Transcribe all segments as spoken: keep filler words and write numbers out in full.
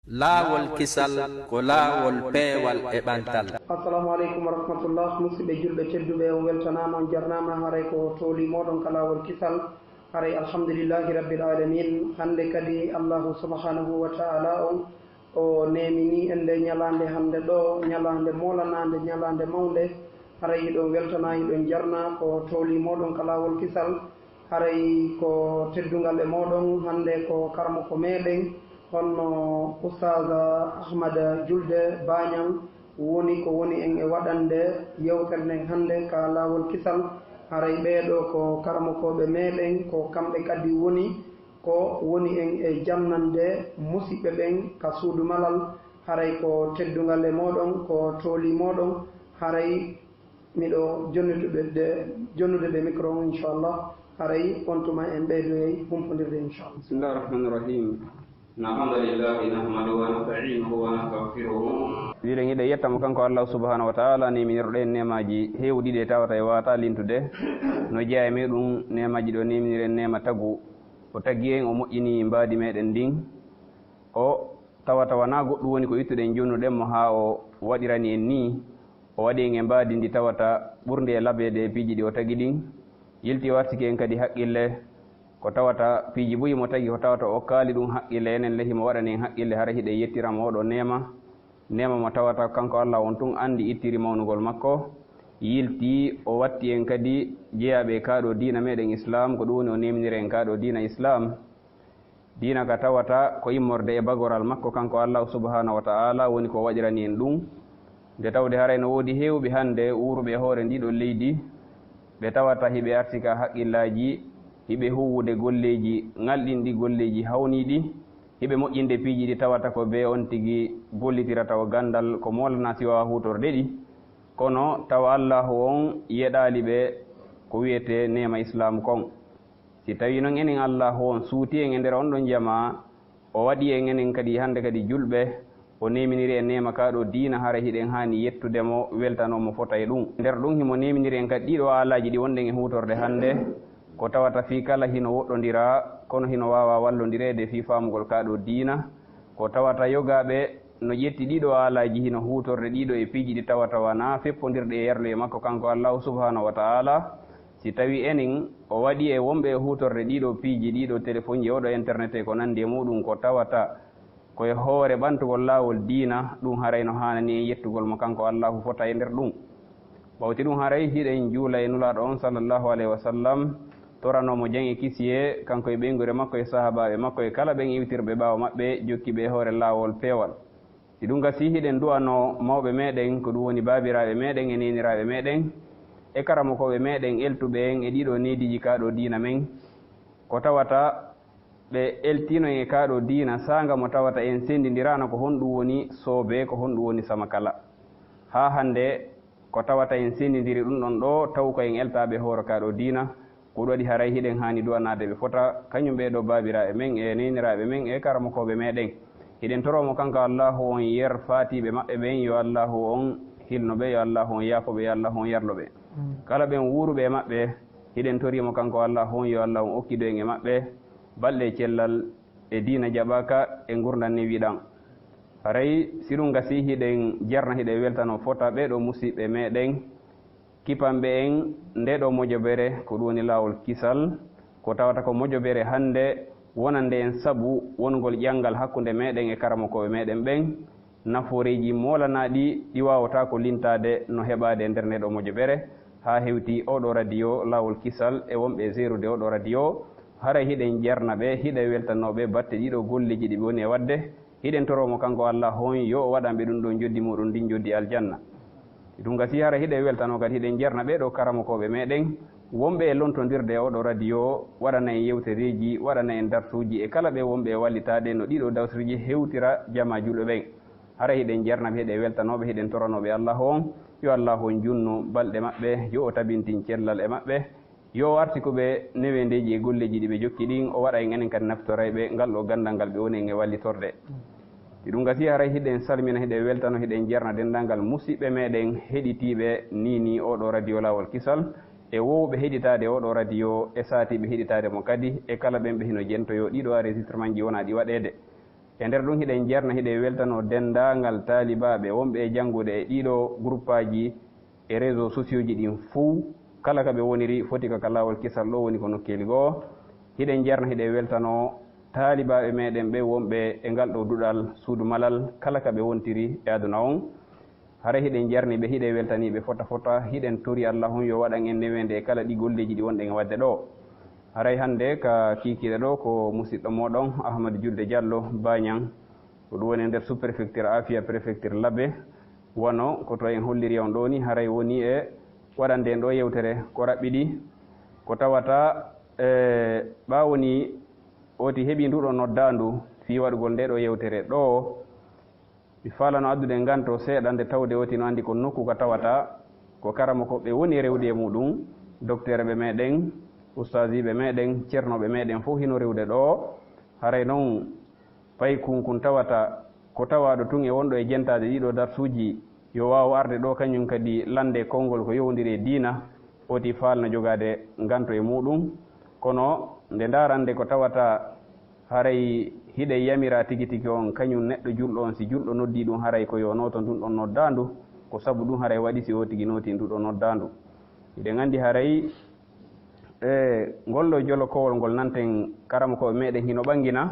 Laawol kisal ko laawol peewal e ɓantal. Assalamu aleykum wa rahmatullah. Musidɓe julɓe tedduɓe, on weltanaama, on jarnaama. Haray ko tooli mooɗon ka laawol kisal. Haray alhamdulillahi rabbil alamin. Hannde kadi Allahu subhanahu wa ta'ala on o neemini en nde ñalaande hannde ɗo, ñalaande moolanaande, ñalaande mawnde. Haray hiɗon weltanaa, hiɗon jarnaa ko tooli mooɗon ka laawol kisal. Haray ko teddungal e mooɗon, hannde ko karamoko meeɗen, honno Ustaaza Ahmada Julde Baañan woni ko woni en e waɗande yewtere nden hannde ka laawol kisal. Haray ɓee ɗoo ko karamokooɓe meeɗen, ko kamɓe kadi woni ko woni en e jannande musiɓɓe ɓen ka suudu malal. Haray ko teddungal e mooɗon, ko tooli mooɗon. Haray miɗo jonnude ɓe, jonnude ɓe micro on, inchallah. Haray on tuma en ɓeydoyay humpondirde, inchallah. بسم الله الرحمن الرحيم. إن الحمد لله نحمده ونستعينه ونستغفره. Wiɗen hiɗen yetta mo kanko Allahu subhanahu wa ta'ala, neminirɗo en neemaji heewɗi ɗi tawata e wata lintude. No jeyaa e muɗum neemaji ɗo neminiren neema tagu. O tagi en, o moƴƴini mbaadi meɗen ndin. O tawata wanaa goɗɗum woni ko ittuɗen jonnuɗen mo haa o waɗirani en nii. O waɗi en e mbaadi ndi tawata ɓurndi e labeede e piiji ɗi o tagi ɗin. Yilti o artiki en kadi haqqille. Ko tawata piiji buy mo tagi ko tawata o okkaali ɗum haqqille, enen le himo waɗani en haqqille, hara hiɗen yettira mo oɗo neema. Neema mo tawata kanko Allah on tun anndi ittiri mawnugol makko. Yilti o watti en kadi jeyaaɓe e kaa ɗoo diina meɗen Islaam, ko ɗum woni o neminira en kaa ɗoo diina Islaam. Diina ka tawata ko immorde e bagoral makko kanko Allahu subhanahu wa ta'ala woni ko waɗirani en ɗum. Nde tawde haray no woodi heewɓe hannde wuuruɓe e hoore ndii ɗoo leydi, ɓe tawata hiɓe arti ka haqqillaaji, hiɓe huuwude golleeji ŋalɗinɗi, golleeji hawniiɗi, hiɓe moƴƴinde piiji ɗi tawata ko bee on tigi gollitirata o ganndal ko moolana si waawaa huutorde ɗi. Kono tawa Allahu on yeɗaali ɓe ko wiyetee neema Islaam kon. Si tawii non enen Allaahu on suuti en e nder on ɗon jamaa, o waɗi en enen kadi hannde kadi julɓe, o neeminiri en neema kaa ɗoo diina, haray hiɗen haani yettude mo, weltanoo mo fota e ɗum. Nder ɗum himo neeminiri en kadi ɗii ɗoo aalaaji ɗi wonɗen e huutorde hannde, ko tawata fii kala hino woɗɗondira, kono hino waawaa wallondireede fii faamugol kaa ɗoo diina. Ko tawata yogaaɓe no ƴetti ɗii ɗoo aalaaji hino huutorde ɗii ɗoo e piiji ɗi tawata wanaa feppondirɗi e yarluye makko kanko Allaahu subhaanahu wa ta'aalaa. Si tawii enen o waɗi e wonɓe e huutorde ɗii ɗoo piiji, ɗii ɗoo telefonji, oo ɗoo internet e ko nanndi e muuɗum, ko tawata ko e hoore ɓantugol laawol diina, ɗum haray no haanani en yettugol mo kanko Allaahu fota e nder ɗum. Ɓawti ɗum haray hiɗen juula e Nulaaɗo on sallallaahu alayhi wa sallam, toranoo mo jam e kisiyee, kanko e ɓeynguure makko e sahaabaaɓe makko e kala ɓen iwtirɓe ɓaawo maɓɓe, jokki ɓe e hoore laawol peewal. Si ɗum gasii, hiɗen du'anoo mawɓe meɗen, ko ɗum woni baabiraaɓe meɗen e neeniraaɓe meɗen e karamokooɓe meɗen eltuɓe en e ɗii ɗoo neediiji kaa ɗoo diina men. Ko tawata ɓe eltiino en e kaa ɗoo diina saanga mo tawata en senndindiraano ko honɗum woni soobee, ko honɗum woni samakala. Haa hannde ko tawata en senndindiri ɗum ɗon ɗoo, taw ko en eltaaɓe hoore kaa ɗoo diina. Ko ɗum waɗi haray hiɗen haani du'anaade ɓe fota, kañum ɓee ɗoo baabiraaɓe men e neeniraaɓe men e karamokooɓe meɗen. Hiɗen toroo mo kanko Allaahu on yer faatiiɓe maɓɓe ɓen, yo Allaahu on hilno ɓe, yo Allaahu on yaafo ɓe, yo Allaahu on yarlo ɓe. Kala ɓen wuuruɓe e maɓɓe, hiɗen torii mo kanko Allaahu on, yo Allaahu on okkidu en e maɓɓe balɗe e cellal e diina jaɓaaka e ngurndan newiiɗan. Haray si ɗum gasii, hiɗen jarna, hiɗen weltanoo fota ɓee ɗoo musiɓɓe meɗen, kipanɓe en ndee ɗoo mojobere, ko ɗum woni laawol kisal, ko tawata ko mojobere hannde wonande en sabu wonugol ƴanngal hakkunde meɗen e karamokooɓe meɗen ɓen, nafooreeji moolanaaɗi ɗi waawataa ko lintaade no heɓaade e nder ndee ɗoo mojobere, haa hewti oo ɗoo radio Laawol Kisal e wonɓe e seerude oo ɗoo radio. Haray hiɗen jarna ɓe, hiɗen weltanoo ɓe batte ɗii ɗoo golleeji ɗi ɓe woni e waɗde. Hiɗen toroo mo kanko Allaahu on, yo o waɗan ɓe ɗum ɗoo njoddi muuɗum ndin, njoddi aljanna. Si ɗum gasii, haray hiɗen weltanoo kadi, hiɗen jarna ɓee ɗoo karamokooɓe meɗen wonɓe e lontondirde e oo ɗoo radio, waɗana en yewtereeji, waɗana en darsuuji e kala ɓe wonɓe e wallitaade no ɗii ɗoo darsuuji hewtira jamaa julɓe ɓen. Haray hiɗen jarna ɓe, hiɗen weltanoo ɓe, hiɗen toranoo ɓe Allaahu on, yo Allaahu on junnu balɗe maɓɓe, yo o tabintin cellal e maɓɓe, yo o artiku ɓe neweendeeji e golleeji ɗi ɓe jokki ɗin, o waɗa en enen kadi naftorayɓe ngal ɗoo ganndal ngal ɓe woni en e wallitorde. Si ɗum gasii, haray hiɗen salmina, hiɗen weltanoo, hiɗen jarna denndaangal musiɓɓe meɗen heɗitiiɓe nii nii oo ɗoo radio Laawol Kisal, e wowɓe heɗitaade oo ɗoo radio, e saatiiɓe heɗitaade mo kadi, e kala ɓen ɓe hino jentoyoo ɗii ɗoo enregistrement ji wonaa ɗi waɗeede. E nder ɗum hiɗen jarna, hiɗen weltanoo denndaangal taalibaaɓe wonɓe e janngude e ɗiiɗoo gruppaaji e réseaux sociaux ji ɗin fow, kala ka ɓe woniri, foti ka ka laawol kisal ɗoo woni ko nokkeeli goo. Hiɗen jarna, hiɗen weltanoo taalibaaɓe meɗen ɓe wonɓe e ngal ɗoo duɗal suudu malal, kala ka ɓe wontiri e aduna on. Haray hiɗen jarni ɓe, hiɗen weltanii ɓe fota fota, hiɗen tori Alla on yo waɗan en neweende e kala ɗi golleeji ɗi wonɗen e waɗde ɗoo. Haray hannde ka kiikiiɗe ɗoo ko musiɗɗo mooɗon Ahmadu Julde Jallo Bañang, ko ɗum woni e nder sous-préfecture Afia, préfecture Labe. Wano ko to en holliri on ɗoo ni, haray woni e waɗande en ɗoo yewtere ko raɓɓiɗi, ko tawata, e, ɓaawo ni oti heɓi nduɗo noddaandu fii waɗugol nde ɗoo yewtere ɗoo. Mi faalano addude nganto seeɗa nde tawde oti no anndi ko nokku ka tawata ko karamokooɓe woni e rewde e muɗum, dokteerɓe meɗen, ustaasiiɓe meɗen, cernooɓe meɗen fow hino rewde ɗoo. Haray non paykunkun tawata ko tawaaɗo tun e wonɗo e jentaade ɗiɗo darsuuji yo waaw arde ɗoo kañum kadi lande konngol ko yowondiri e diina, oti faalno jogaade nganto e muɗum. Kono nde ndaarande ko tawata haray hiɗen yamiraa tigi tigi on, kañum neɗɗo julɗo on, si julɗo noddii ɗum, haray ko yo nooto ndun ɗon noddaandu, ko sabu ɗum haray waɗi si o tigi nootii ndu ɗoo noddaandu. Hiɗen anndi haray, e, ngol ɗoo jolokowol ngol nanten karamokooɓe meɗen hino ɓangina,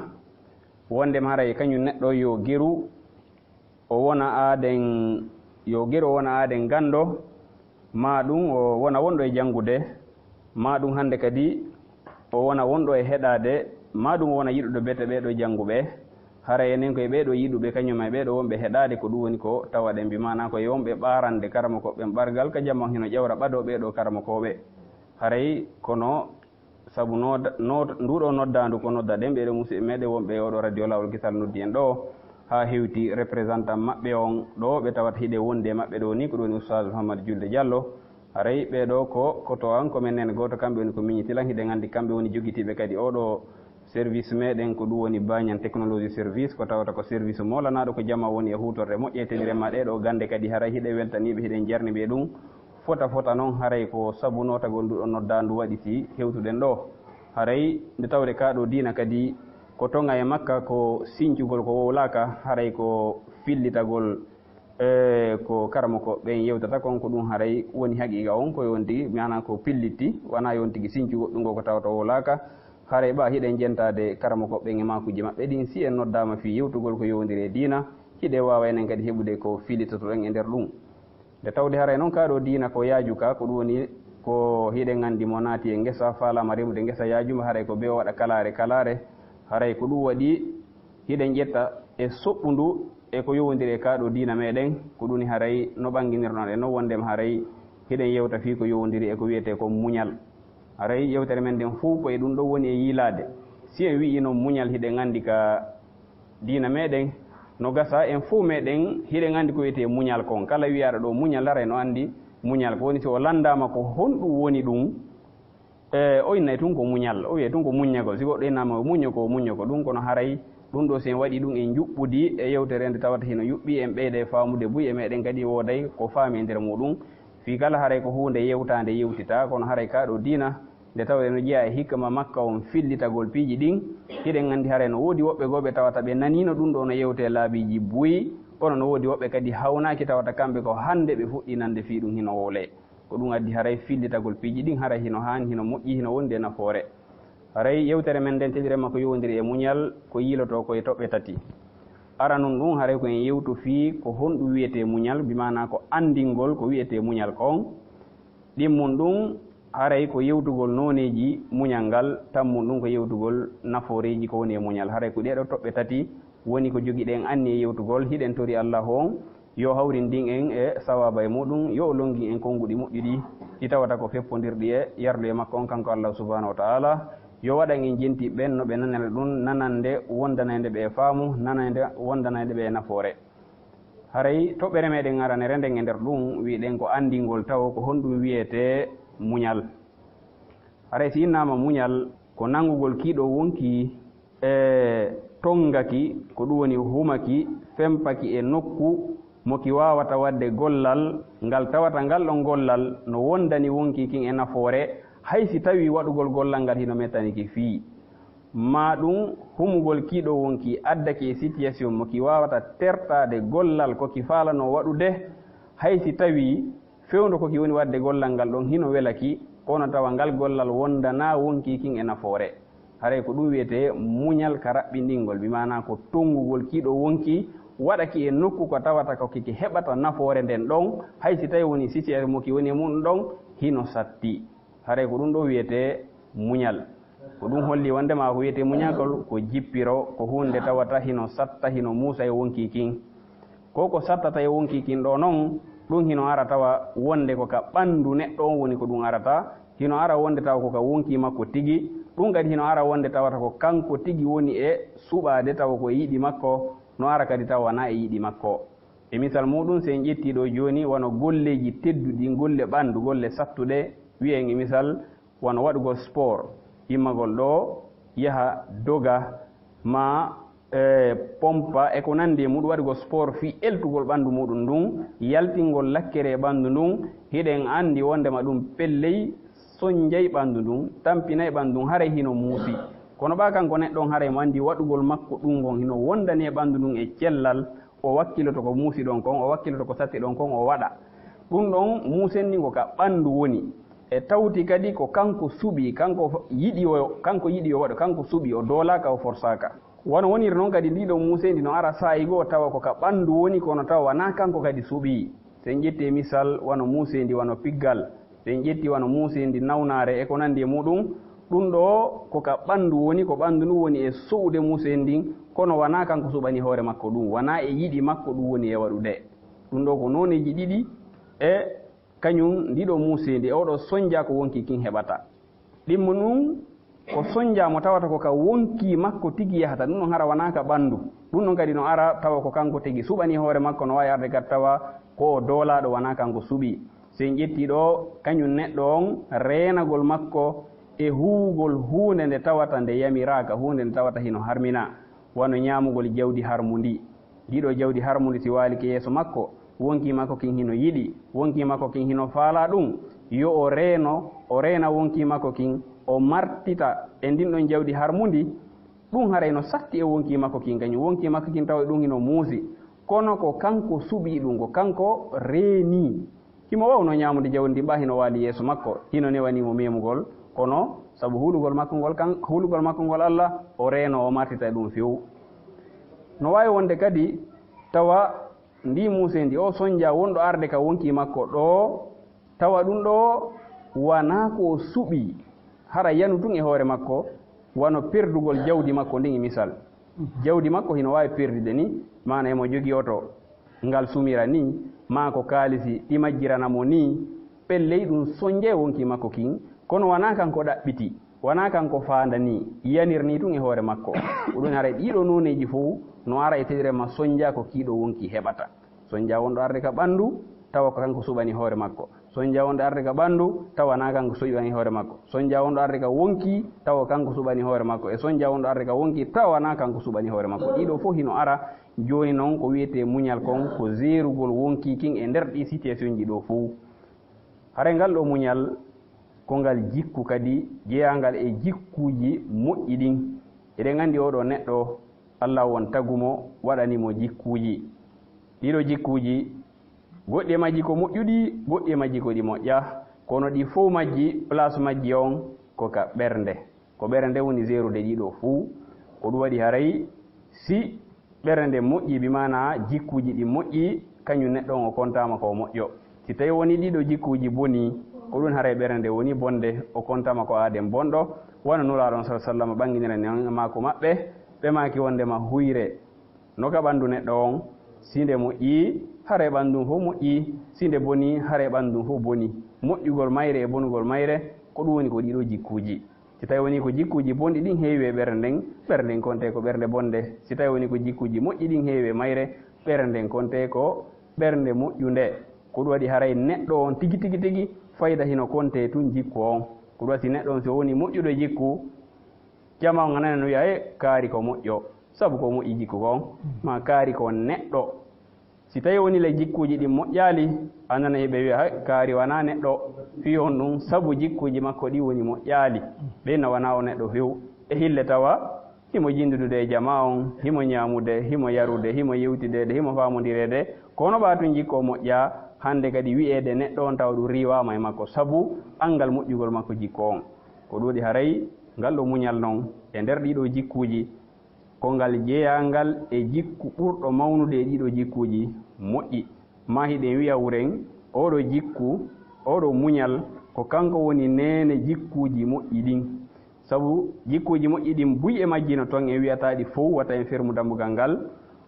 wonndema haray kañum neɗɗo yo geru o wona aaden, yo geru o wona aaden ganndo, maa ɗum o wona wonɗo e janngude, maa ɗum hannde kadi o wona wonɗo e heɗaade, maa ɗum o wona yiɗuɗo bete ɓee ɗoo jannguɓe. Haray enen ko e ɓee ɗoo yiɗuɓe, kañum e ɓee ɗoo wonɓe heɗaade, ko ɗum woni ko tawaɗen, bi maanaa ko e wonɓe ɓaarande karamokooɓe ɓen ɓargal, ka jamma hino ƴawra ɓadoo ɓee ɗoo karamokooɓe. Haray kono sabu nodda-, nod-, nduu ɗoo noddaandu ko noddaɗen ɓee ɗoo musiɓɓe meɗen wonɓe e oo ɗoo radio Laawol Kisal noddi en ɗoo, haa hewti représentant maɓɓe on ɗoo, ɓe tawata hiɗen wondi e maɓɓe ɗoo ni, ko ɗum woni Ustaaz Muhammad Julde Jallo. Haray ɓee ɗoo ko, ko to an, ko men nene gooto, kamɓe woni ko miñitilan, hiɗen anndi kamɓe woni jogitiiɓe kadi oo ɗoo service meɗen, ko ɗum woni Bañan Technologie Service, ko tawata ko service moolanaaɗo ko jamaa woni e huutorde moƴƴa e tawi remma ɗee ɗoo gannde kadi haray hiɗen weltanii ɓe, hiɗen jarni ɓe ɗum. Fota fota non, haray ko sabu nootagol nduu ɗoo noddaandu waɗi si hewtuɗen ɗoo. Haray nde tawde kaa ɗoo diina kadi ko toŋa e makka ko sincugol ko wowlaaka, haray ko fillitagol, e, ko karamoko ɓen yewtata kon, ko ɗum haray woni haqiiqa on, ko yon tigi, maanaa ko pillitti, wanaa yon tigi sincu goɗɗum ngoo ko tawata wowlaaka. Haray ɓaa hiɗen jentaade karamoko ɓen e maakuuji maɓɓe ɗin, si en noddaama fii yewtugol ko yowondiri e diina, hiɗen waawa enen kadi heɓude ko fillitotoɗen e nder ɗum. Nde tawde haray non kaa ɗoo diina ko yaaju ka, ko ɗum woni ko hiɗen anndi mo naati e ngesa, faalaama remude ngesa yaajuma, haray ko bee o waɗa kalaare kalaare. Haray ko ɗum waɗi hiɗen ƴetta e soɓɓundu e ko yowondiri e kaa ɗoo diina meɗen, ko ɗum woni haray no ɓannginirnoɗen non, wonndema haray hiɗen yewta fii ko yowondiri e ko wiyetee kon muñal. Haray yewtere men nden fow ko e ɗum ɗoo woni e yiilaade. Si en wi'ii non muñal, hiɗen anndi ka diina meɗen, no gasa en fow meɗen hiɗen anndi ko wiyetee muñal kon. Kala wiyaaɗo ɗoo muñal, haray no anndi muñal. Ko woni si o lanndaama ko honɗum woni ɗum, e, o innay tun ko muñal, o wiyay tun ko muññagol. Si goɗɗo innaama o muñño ko, o muñño ko ɗum, kono haray ɗum ɗoo si en waɗii ɗum e njuɓɓudi e yewtere nde tawata hino yuɓɓi, en ɓeyday faamude buy e meɗen kadi wooday ko faami e nder muuɗum. Fii kala haray ko huunde yewtaande yewtitaa, kono haray kaa ɗoo diina, nde tawde no jeyaa e hikma makka on fillitagol piiji ɗin, hiɗen anndi haray no woodi woɓɓe goo ɓe tawata ɓe naniino ɗum ɗoo no yewtee laabiiji buy, kono no woodi woɓɓe kadi hawnaaki tawata kamɓe ko hannde ɓe fuɗɗii nande fii ɗum hino wowlee. Ko ɗum addi haray fillitagol piiji ɗin haray hino haani, hino moƴƴi, hino wondi e nafoore. Haray yewtere men nden tedire makko yowondiri e muñal ko yiilotoo ko e toɓɓe tati. Aranun ɗum haray ko en yewtu fii ko honɗum wiyetee muñal, bi maanaa ko anndingol ko wiyetee muñal kon. Ɗimmun ɗum haray ko yewtugol nooneeji muñal ngal, tammun ɗum ko yewtugol nafooreeji ko woni e muñal. Haray ko ɗee ɗoo toɓɓe tati woni ko jogiɗen anniya yewtugol, hiɗen tori Allaahu on yo hawrindin en e sawaaba e muuɗum, yo o lonngin en konnguɗi moƴƴuɗi ɗi tawata ko feppondirɗi e yarduye makko on kanko Allaahu subhaanahu wa ta'aalaa, yo waɗan en jentiiɓe ɓen no ɓe nanira ɗum nanande wondanaynde ɓe e faamu, nanande wondanaynde ɓe e nafoore. Haray toɓɓere meɗen aranere nden e nder ɗum, wi'ɗen ko anndingol tawo ko honɗum wiyetee muñal. Haray si innaama muñal, ko nanngugol kii ɗoo wonkii e tonngaki, ko ɗum woni humaki, fempaki e nokku mo ki waawata waɗde gollal ngal tawata ngal ɗon gollal no wondani wonkii kin e nafoore, hay si tawii waɗugol gollal ngal hino metani ki fii. maa ɗum humugol kii ɗoo wonkii addake e situation mo ki waawata tertaade gollal ko ki faalanoo waɗude, hay si tawii fewndo ko ki woni waɗde gollal ngal ɗon hino wela ki, kono tawa ngal gollal wondanaa wonkii kin e nafoore. Haray ko ɗum wiyetee muñal ka raɓɓinɗingol, bi maanaa ko tonngugol kii ɗoo wonkii, waɗa ki e nokku ko tawata ko ki, ki heɓata nafoore nden ɗon, hay si tawii woni situation mo ki woni e muɗum ɗon hino satti. Haray ko ɗum ɗoo wiyetee muñal. Ko ɗum holli wonndema ko wiyetee muñal kol ko jippiro, ko huunde tawata hino satta, hino muusa e wonkii kin. Ko ko sattata e wonkii kin ɗoo non, ɗum hino ara tawa wonde ko ka ɓanndu neɗɗo on woni ko ɗum arata, hino ara wonde tawa ko ka wonkii makko tigi, ɗum kadi hino ara wonde tawata ko kanko tigi woni e suɓaade tawa ko e yiɗi makko, no ara kadi tawa wanaa e yiɗi makko. E misal muuɗum, si en ƴettii ɗoo jooni wano golleeji tedduɗi, golle ɓanndu, golle sattuɗe, wi'en e misal, wano waɗugol sport, immagol ɗoo, yaha doga, maa, e, pompa, e ko nanndi e muuɗum, waɗugol sport fii eltugol ɓanndu muuɗum ndun, yaltingol lakkere e ɓanndu ndun, hiɗen anndi wonndema ɗum pelley sonjay ɓanndu ndun, tampinay ɓanndu ndun, haray hino muusi. Kono ɓaa kanko neɗɗo on, haray mo anndi waɗugol makko ɗum ngon hino wondani e ɓanndu ndun e cellal, o wakkiloto ko muusi ɗon kon, o wakkiloto ko satti ɗon kon, o waɗa. Ɗum ɗon muusenndi ngo ka ɓanndu woni. E tawti kadi ko kanko suɓii, kanko f-, yiɗi o, kanko yiɗi o waɗu, kanko suɓii, o doolaaka, o forsaaka. Wano woniri non kadi, ndii ɗoo muuseendi no ara saa'i goo tawa ko ka ɓanndu woni, kono tawa wanaa kanko kadi suɓii. Si en ƴettii misal, wano muuseendi, wano piggal, si en ƴettii wano muuseendi nawnaare e ko nanndi e muuɗum, ɗum ɗoo ko ka ɓanndu woni, ko ɓanndu ndun woni e suɓude muuseendi ndin, kono wanaa kanko suɓani hoore makko ɗum, wanaa e yiɗi makko ɗum woni e waɗude. Ɗum ɗoo ko nooneeji ɗiɗi e kañum ndii ɗoo muuseendi e oo ɗoo sonjaa ko wonkii kin heɓata. Ɗimmo ɗum ko sonjaa mo tawata ko ka wonkii makko tigi yahata, ɗum ɗon hara wanaa ka ɓanndu. Ɗum ɗon kadi no ara tawa ko kanko tigi suɓanii hoore makko, no waawi arde kadi tawa ko o doolaaɗo, wanaa kanko suɓii. Si en ƴettii ɗoo, kañum neɗɗo on reenagol makko e huuwugol huunde nde tawata nde yamiraaka, huunde nde tawata hino harminaa, wano ñaamugol jawdi harmundi. Ndii ɗoo jawdi harmundi si waalike yeeso makko, wonkii makko kin hino yiɗi, wonkii makko kin hino faalaa ɗum, yo o reeno, o reena wonkii makko kin, o martita e ndin ɗon jawdi harmundi, ɗum haray no satti e wonkii makko kin kañum. Wonkii makko kin tawa ɗum hino muusi, kono ko kanko suɓii ɗum, ko kanko reenii. Himo waawnoo ñaamude jawdi ndin ɓaa hino waali yeeso makko, hino newanii mo memugol, kono sabu hulugol makko ngol kan, hulugol makko ngol Alla, o reenoo, o martita e ɗum few. No waawi wonde kadi tawa ndii muuseendi, oo sonjaa wonɗo arde ka wonkii makko ɗoo, tawa ɗum ɗoo wanaa ko o suɓii, hara yanu tun e hoore makko, wano perdugol jawdi makko ndin e misal. Jawdi makko hino waawi perdude ni, maanaa himo jogii oto, ngal sumira nii, maa ko kaalisi ɗi majjirana mo nii, pelley ɗum sonjay wonkii makko kin, kono wanaa kanko ɗaɓɓiti, wanaa kanko faandanii, yanir nii tun e hoore makko. Ko ɗum haray ɗii ɗoo nooneeji fow no ara e tawi ma sonjaa ko kii ɗoo wonkii heɓata. Sonjaa wonɗo arde ka ɓanndu, tawa ko kanko suɓanii hoore makko. Sonjaa wonɗo arde ka ɓanndu, tawa wanaa kanko suɓanii hoore makko. Sonjaa wonɗo arde ka wonkii, tawa kanko suɓanii hoore makko. E sonjaa wonɗo arde ka wonkii, tawa wanaa kanko suɓanii hoore makko. Ɗii ɗoo fow hino ara. Jooni non, ko wi'etee muñal kon, ko zeerugol wonkii kin e nder ɗii situation ji ɗoo fow. Haray ngal ɗoo muñal, ko ngal jikku kadi jeyaangal e jikkuuji moƴƴi ɗin. Eɗen anndi oo ɗoo neɗɗo, Alla on tagu mo, waɗani mo jikkuuji. Ɗii ɗoo jikkuuji, goɗɗi e majji ko moƴƴuɗi, goɗɗi e majji ko ɗi moƴƴaa. Kono ɗi fow majji, place majji on ko ka ɓernde. Ko ɓernde woni zeerude ɗii ɗoo fow. Ko ɗum waɗi haray si ɓernde moƴƴi, bi maanaa jikkuuji ɗi moƴƴi, kañum neɗɗo on o kontaama ko o moƴƴo. Si tawii wonii ɗii ɗoo jikkuuji bonii, ko ɗum haray ɓernde woni bonde, o kontaama ko aaden bonɗo. Wano Nulaaɗo on, sallallahu alaihi wasallam, ɓannginirani en e maaku maɓɓe, ɓe maaki wonndema huyre no ka ɓanndu neɗɗo on, si nde moƴƴii, haray ɓanndu ndun fow moƴƴii, si nde bonii, haray ɓanndu ndun fow bonii. Moƴƴugol mayre e bonugol mayre, ko ɗum woni ko ɗii ɗoo jikkuuji. Si tawii wonii ko jikkuuji bonɗi ɗin heewi e ɓernde nden, ɓernde nden kontee ko ɓernde bonde. Si tawii wonii ko jikkuuji moƴƴi ɗin heewi e mayre, ɓernde nden kontee ko ɓernde moƴƴunde. Ko ɗum waɗi haray neɗɗo on tigi, tigi, tigi, fayda hino kontee tun jikku on. Ko ɗum waɗi si neɗɗo on si o wonii moƴƴuɗo jikku, jamaa on ana nana wi'a, "E, kaari ko moƴƴo, sabu ko moƴƴi jikku kon." Maa kaari ko neɗɗo. Si tawii wonii le jikkuuji ɗin moƴƴaali, a nana hiɓe wi'a, "Hay, kaari wanaa neɗɗo." Fii honɗum? Sabu jikkuuji makko ɗin woni moƴƴaali. Ɓen na wanaa o neɗɗo few. E hille tawa himo jindudude e jamaa on, himo ñaamude, himo yarude, himo yewtideede, himo faamondireede, kono ɓaa tun jikku o moƴƴaa, hande kadi wi'eede neɗɗo on tawa ɗun riiwaama e makko sabu ɓanngal moƴƴugol makko jikku on. Ko ɗun waɗi haray ngal ɗoo muñal non e nder ɗii ɗoo jikkuuji, ko ngal jeyaangal e jikku ɓurɗo mawnude e ɗii ɗoo jikkuuji moƴƴi. Maa hiɗen wi'a wuren, oo ɗoo jikku, oo ɗoo muñal, ko kanko woni neene jikkuuji moƴƴi ɗin. Sabu jikkuuji moƴƴi ɗin, buy e majji no ton, en wi'ataa ɗi fow, wata en fermu dambugal ngal.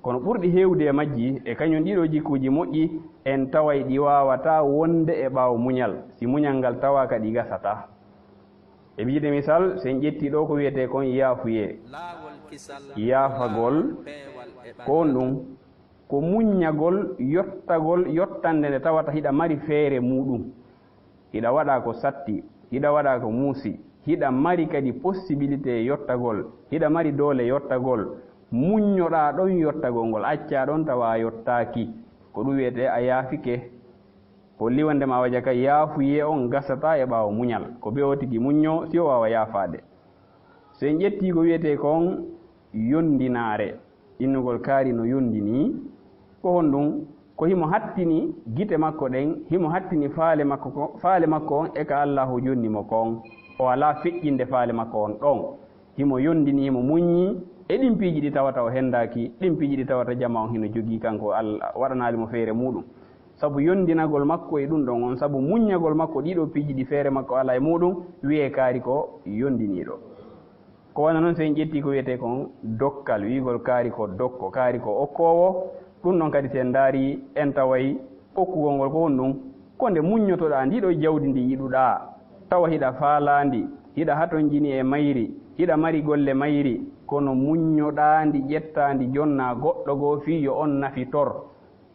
Kono ɓurɗi heewde e majji, e kañun ɗii ɗoo jikkuuji moƴƴi, en taway ɗi waawataa wonde e ɓaawo muñal. Si muñal ngal tawaaka, ɗi gasataa. E wiide misal, si en ƴettii ɗoo ko wi'etee kon yaafuyee, yaafagol, ko honɗun? Ko muññagol, yottagol, yottande nde tawata hiɗa mari feere muuɗun. Hiɗa waɗa ko satti, hiɗa waɗa ko muusi, hiɗa mari kadi possibilité yottagol, hiɗa mari doole yottagol. Muññoɗaa ɗon yottagol ngol, accaa ɗon tawa a yottaaki. Ko ɗun wi'etee a yaafike. Holli wonndema a waja ka yaafuyee on gasataa e ɓaawo muñal. Ko bee o tigi muññoo si o waawa yaafaade. Si en ƴettii ko wi'etee kon yonndinaare, innugol kaari no yonndinii, ko honɗun? Ko himo hattini gite makko ɗen, himo hattini faale makko ko, faale makko on e ka Allaahu jonni mo kon. O alaa feƴƴinde faale makko on ɗon. Himo yonndini, himo muññi e ɗin piiji ɗi tawata o henndaaki, ɗin piiji ɗi tawata jamaa on hino jogii kanko, Alla waɗanaali mo feere muuɗun. Sabu yonndinagol makko e ɗun ɗon on, sabu muññagol makko ɗii ɗoo piiji ɗi feere makko alaa e muuɗun, wi'ee kaari ko yonndiniiɗo. Ko wano non, si en ƴettii ko wi'etee kon dokkal, wi'ugol kaari ko dokko, kaari ko okkoowo, ɗun ɗon kadi si en ndaarii, en taway okkugol ngol ko honɗun? Ko nde muññotoɗaa ndii ɗoo jawdi ndi yiɗuɗaa, tawa hiɗa faalaa ndi, hiɗa hatonjini e mayri, hiɗa mari golle mayri, kono muññoɗaa ndi, ƴettaa ndi, jonnaa goɗɗo goo fii yo on nafitor.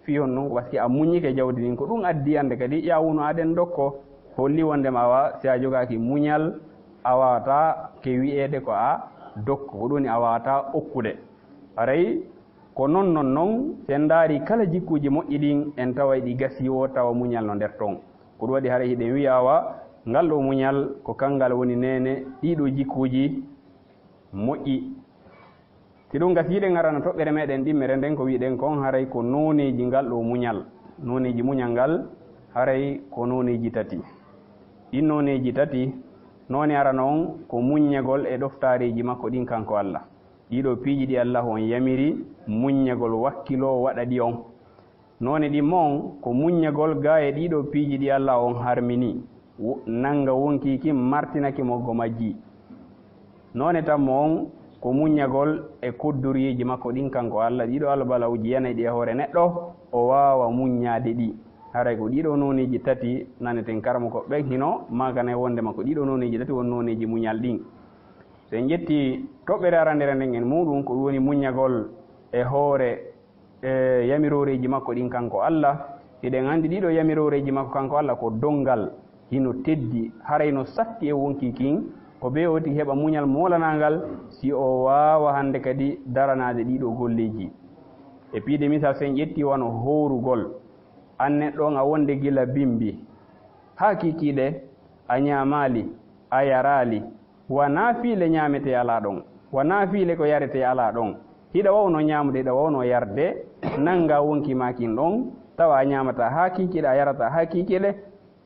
Fii honɗun? Ko paski a muññike jawdi ndin. Ko ɗun addi hande kadi, yaa wonu aɗen dokko. Holli wonndema awa, si a jogaaki muñal, a waawataa ke wi'eede ko a dokko. Ko ɗun woni a waawataa okkude. Haray ko non, non, non, si en ndaarii kala jikkuuji moƴƴi ɗin, en taway ɗi gasii woo tawa muñal no nder ton. Ko ɗun waɗi haray hiɗen wi'a awa, ngal ɗoo muñal ko kangal woni neene ɗii ɗoo jikkuuji moƴƴi. Si ɗun gasii, hiɗen arana toɓɓere meɗen ɗimmere nden, ko wi'uɗen kon haray ko nooneeji ngal ɗoo muñal. Nooneeji muñal ngal haray ko nooneeji tati. Ɗin nooneeji tati, noone arano on ko muññagol e ɗoftaareeji makko ɗin kanko Alla. Ɗii ɗoo piiji ɗi Allaahu on yamiri, muññagol, wakkiloo, waɗa ɗi on. Noone ɗimmo on ko muññagol gaa e ɗii ɗoo piiji ɗi Allaahu on harmini, wo-, nannga wonkii kin, martina ki moggo majji. Noone tammo on ko muññagol e koddoriyeeji makko ɗin kanko Alla, ɗii ɗoo albala'uuji yanayɗi e hoore neɗɗo, o waawa muññaade ɗi. Haray ko ɗii ɗoo nooneeji tati naneten karamokooɓe ɓen hino maakana e wonndema ko ɗii ɗoo nooneeji tati woni nooneeji muñal ɗin. Si en ƴettii toɓɓere arandere nden e muuɗun, ko ɗun woni muññagol e hoore e yamirooreeji makko ɗin kanko Alla. Hiɗen anndi ɗii ɗoo yamirooreeji makko kanko Alla ko donngal, hino teddi, haray no satti e wonkii kin, ko bee o tigi heɓa muñal moolanaangal si o waawa hande kadi daranaade ɗii ɗoo golleeji. E piide misal, si en ƴettii wano hoorugol, an neɗɗo on a wonde gila bimbi haa kiikiiɗe, a ñaamaali, a yaraali, wanaa fiile ñaametee alaa ɗon, wanaa fiile ko yaretee alaa ɗon. Hiɗa waawno ñaamude, hiɗa waawno yarde, nanngaa wonkii maa kin ɗon, tawa a ñaamataa haa kiikiiɗe, a yarataa haa kiikiiɗe.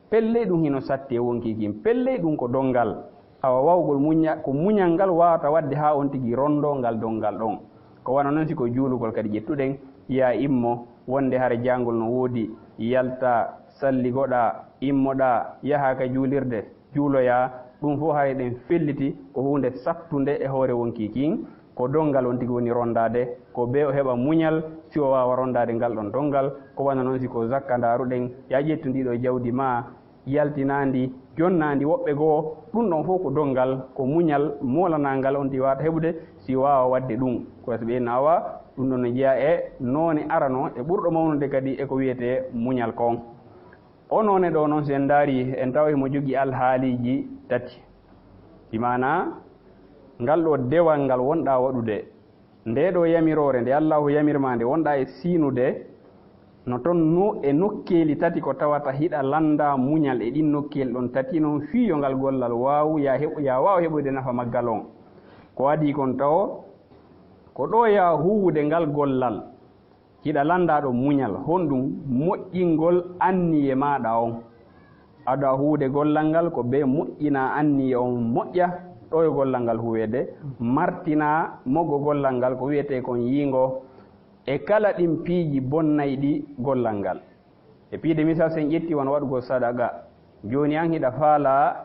Pellee, ɗun hino satti e wonkii kin. Pellee, ɗun ko donngal. Awa, waawugol muñña-, ko muñal ngal waawata waɗde haa on tigi ronndoo ngal donngal ɗon. Ko wano non si ko juulugol kadi ƴettuɗen, yaa immo, wonde hara jaangol no woodi, yaltaa, salligoɗaa, immoɗaa, yahaa ka juulirde, juuloyaa, ɗun fow haray ɗen felliti ko huunde sattunde e hoore wonkii kin, ko donngal on tigi woni ronndaade, ko bee o heɓa muñal, si o waawa ronndaade ngal ɗon donngal, ko wano non si ko zakka ndaaruɗen, yaa ƴettu ndii ɗoo jawdi maa, yaltinaa ndi, jonnaa ndi woɓɓe goo, ɗun ɗon fow ko donngal, ko muñal moolanaa ngal on tigi waawata heɓude, si waawa waɗde ɗun. Ko si ɓe inna awa, ɗun ɗon no jeyaa e noone arano e ɓurɗo mawnude kadi e ko wi'etee muñal kon. O noone ɗoo non, si en ndaarii, en tawa himo jogii alhaaliiji tati. Bi maanaa, ngal ɗoo dewal ngal wonɗaa waɗude, ndee ɗoo yamiroore nde Allaahu yamir maa nde wonɗaa e siinude, no ton no-, e nokkeeli tati ko tawata hiɗa lanndaa muñal e ɗin nokkeeli ɗon tati non fii yo ngal gollal waawu, yaa heɓ-, yaa waaw heɓude nafa maggal on. Ko adii kon tawo, ko ɗoya huuwude ngal gollal, hiɗa lannda ɗo muñal, honɗum? Moƴƴingol anniye maaɗa on. Aɗa huuwude gollal ngal ko bee moƴƴina anniye on moƴƴa, ɗoyo gollal ngal huuweede, martina moggo gollal ngal ko wiyetee kon yiingo, e kala ɗin piiji bonnayɗi gollal ngal. E piide misal, si en ƴetti wano waɗugol sadaqa, jooni an hiɗa faala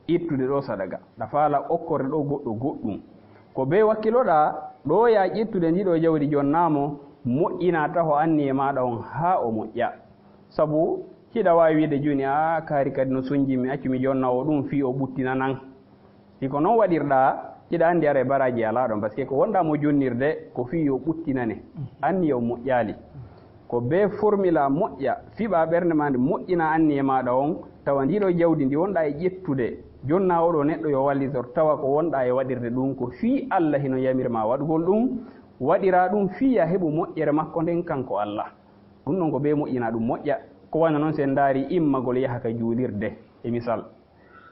ittude ɗo sadaqa, hiɗa faala okkorde ɗo goɗɗo goɗɗum. Ko bee wakkiloɗa ɗoya ƴettude ndiɗo jawdi jonnaa mo, moƴƴina taho anniye maaɗa on haa o moƴƴa. Sabu hiɗa waawi wiide jooni, "A, kaari kadi no sonjimmi, accu mi jonna o ɗum fii o ɓuttina nan." Si ko non waɗirɗa, hiɗa anndi aray baraaji alaa ɗon, parce que ko wonɗa mo jonnirde ko fii yo ɓuttinane, anniye on moƴƴaali. Ko bee formula moƴƴa, fiɓa ɓernde maa nde, moƴƴina anniye maaɗa on, tawa ndiɗo jawdi ndi wonɗa e ƴettude, jonna oɗo neɗɗo yo wallitor, tawa ko wonɗa e waɗirde ɗum ko fii Allah hino yamir ma waɗugol ɗum, waɗira ɗum fii ya heɓu moƴƴere makko nden kanko Allah. Ɗum ɗon ko bee moƴƴina ɗum moƴƴa. Ko wano non si en ndaari immagol yaha ka juulirde, e misal.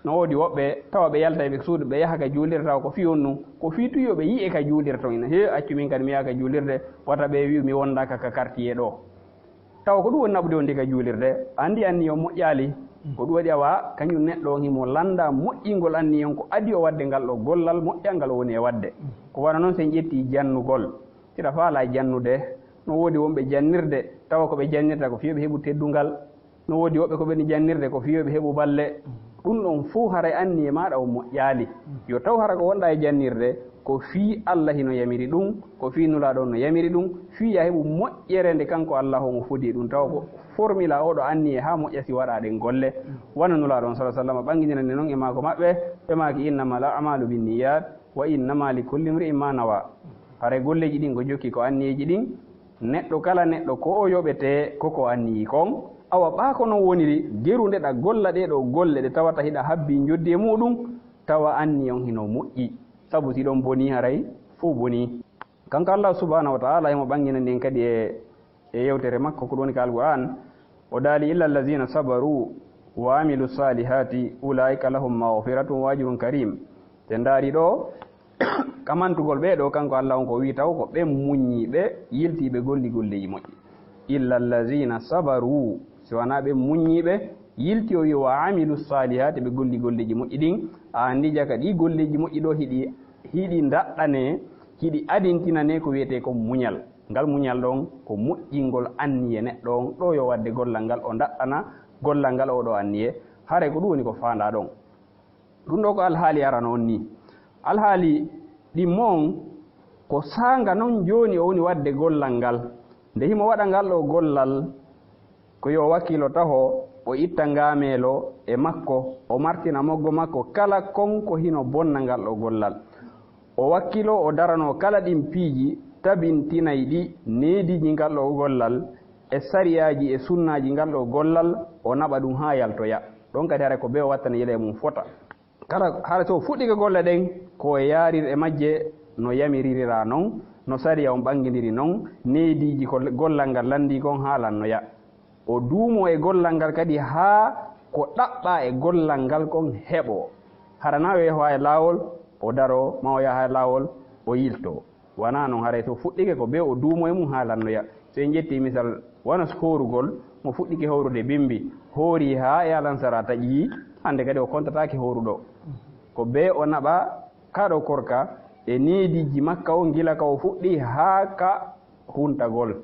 No woodi woɓɓe tawa ɓe yalta e ɓe suudu, ɓe yaha ka juulirde, tawa ko fii honɗum? Ko fii tun yo ɓe yi'e ka juulirde ton. Ina, "He, accu min kadi mi yaha ka juulirde, wata ɓe wi'u mi wondaaka ka quartier ɗo." Tawa ko ɗum woni naɓude on ndi ka juulirde, a anndi anniye on moƴƴaali. Ko ɗum waɗi awa kañum neɗɗo on himo lannda moƴƴingol anniye on ko adii o waɗde ngal ɗo gollal moƴƴal ngal o woni e waɗde. Ko wano non si en ƴetti jannugol. Hiɗa faala jannude, no woodi wonɓe jannirde, tawa ko ɓe jannirta ko fii yo ɓe heɓu teddungal. No woodi woɓɓe ko ɓe jannirde ko fii yo ɓe heɓu balle. Ɗum ɗon fow haray anniye maaɗa on moƴƴaali. Yo taw hara ko wonɗa e jannirde, ko fii Allah hino yamiri ɗum, ko fii Nulaaɗo on no yamiri ɗum, fii ya heɓu moƴƴere nde kanko Allah on o fodi e ɗum. Tawa ko formula oɗo anniye haa moƴƴa si waɗa ɗen golle. Wano Nulaaɗo on, sallallahu alaihi wasallam, ɓanginirani non e maako maɓɓe, ɓe maaki, "Innamal a'malu binniyat, wa innama likulli imri'in ma nawa." Haray golleeji ɗin ko jokki ko anniyeeji ɗin. Neɗɗo kala neɗɗo ko o yoɓetee ko ko anniyii kon. Awa ɓaa ko non woniri, geru nde ɗa golla ɗee ɗoo golle ɗe tawata hiɗa habbii njoddi e muuɗum, tawa anniye on hino moƴƴi. Sabu si ɗon bonii, haray fow bonii. Kanko Allah subhanahu wa ta'ala himo ɓanginani en kadi e, e yewtere makko ko ɗum woni ka Alqur'an. O daali, "Illa allazina sabaru wa amilu salihati ulaika lahum maghfiratun wa ajrun karim." Te ndaari ɗo, kamantugol ɓee ɗoo, kanko Allah on ko wii taw ko ɓen muññiiɓe, yiltiiɓe golli golleeji moƴƴi. "Illa allazina sabaru", si wanaa ɓen muññiiɓe, yilti o wii, "Wa amilu salihati", ɓe golli golleeji moƴƴi ɗin. A anndi jaka ɗi golleeji moƴƴi ɗo hiɗi, hiɗi ndaɗɗanee, hiɗi adintinanee ko wiyetee ko muñal. Ngal muñal ɗon ko moƴƴingol anniye neɗɗo on ɗo yo waɗde gollal ngal, o ndaɗɗana gollal ngal oɗo anniye. Haray ko ɗum woni ko faandaa ɗon. Ɗum ɗo ko alhaali arano on nii. Alhaali ɗimmo on ko saanga non jooni o woni waɗde gollal ngal. Nde himo waɗa ngal ɗo gollal, ko yo wakkilo taho, o itta ngaameelo e makko, o martina moggo makko kala kon ko hino bonna ngal ɗo gollal. O wakkilo, o darano kala ɗin piiji tabintinayɗi neediiji ngal ɗo gollal, e sariyaaji e sunnaaji ngal ɗo gollal, o naɓa ɗum haa yaltoya. Ɗon kadi haray ko bee o wattana yila e mum fota. Kala, hara so o fuɗɗike golle ɗen, ko o yaarir e majje no yamiririra non, no sariya on ɓanngindiri non, neediiji ko gollal ngal lanndii kon haalannoya. O duumo e gollal ngal kadi haa ko ɗaɓɓaa e gollal ngal kon heɓoo. Hara na o yaha e laawol, o daroo, ma o yaha e laawol, o yiltoo. Wanaa non, haray so fuɗɗike ko bee o duumo e mum haalannoya. So en ƴetti misal, wano hoorugol, mo fuɗɗike hoorude bimbi, hoori haa e alansara taƴi, hannde kadi o kontataake hooruɗo. Ko bee o naɓa ka ɗo korka e neediiji makka on gila ka o fuɗɗi haa ka huntagol.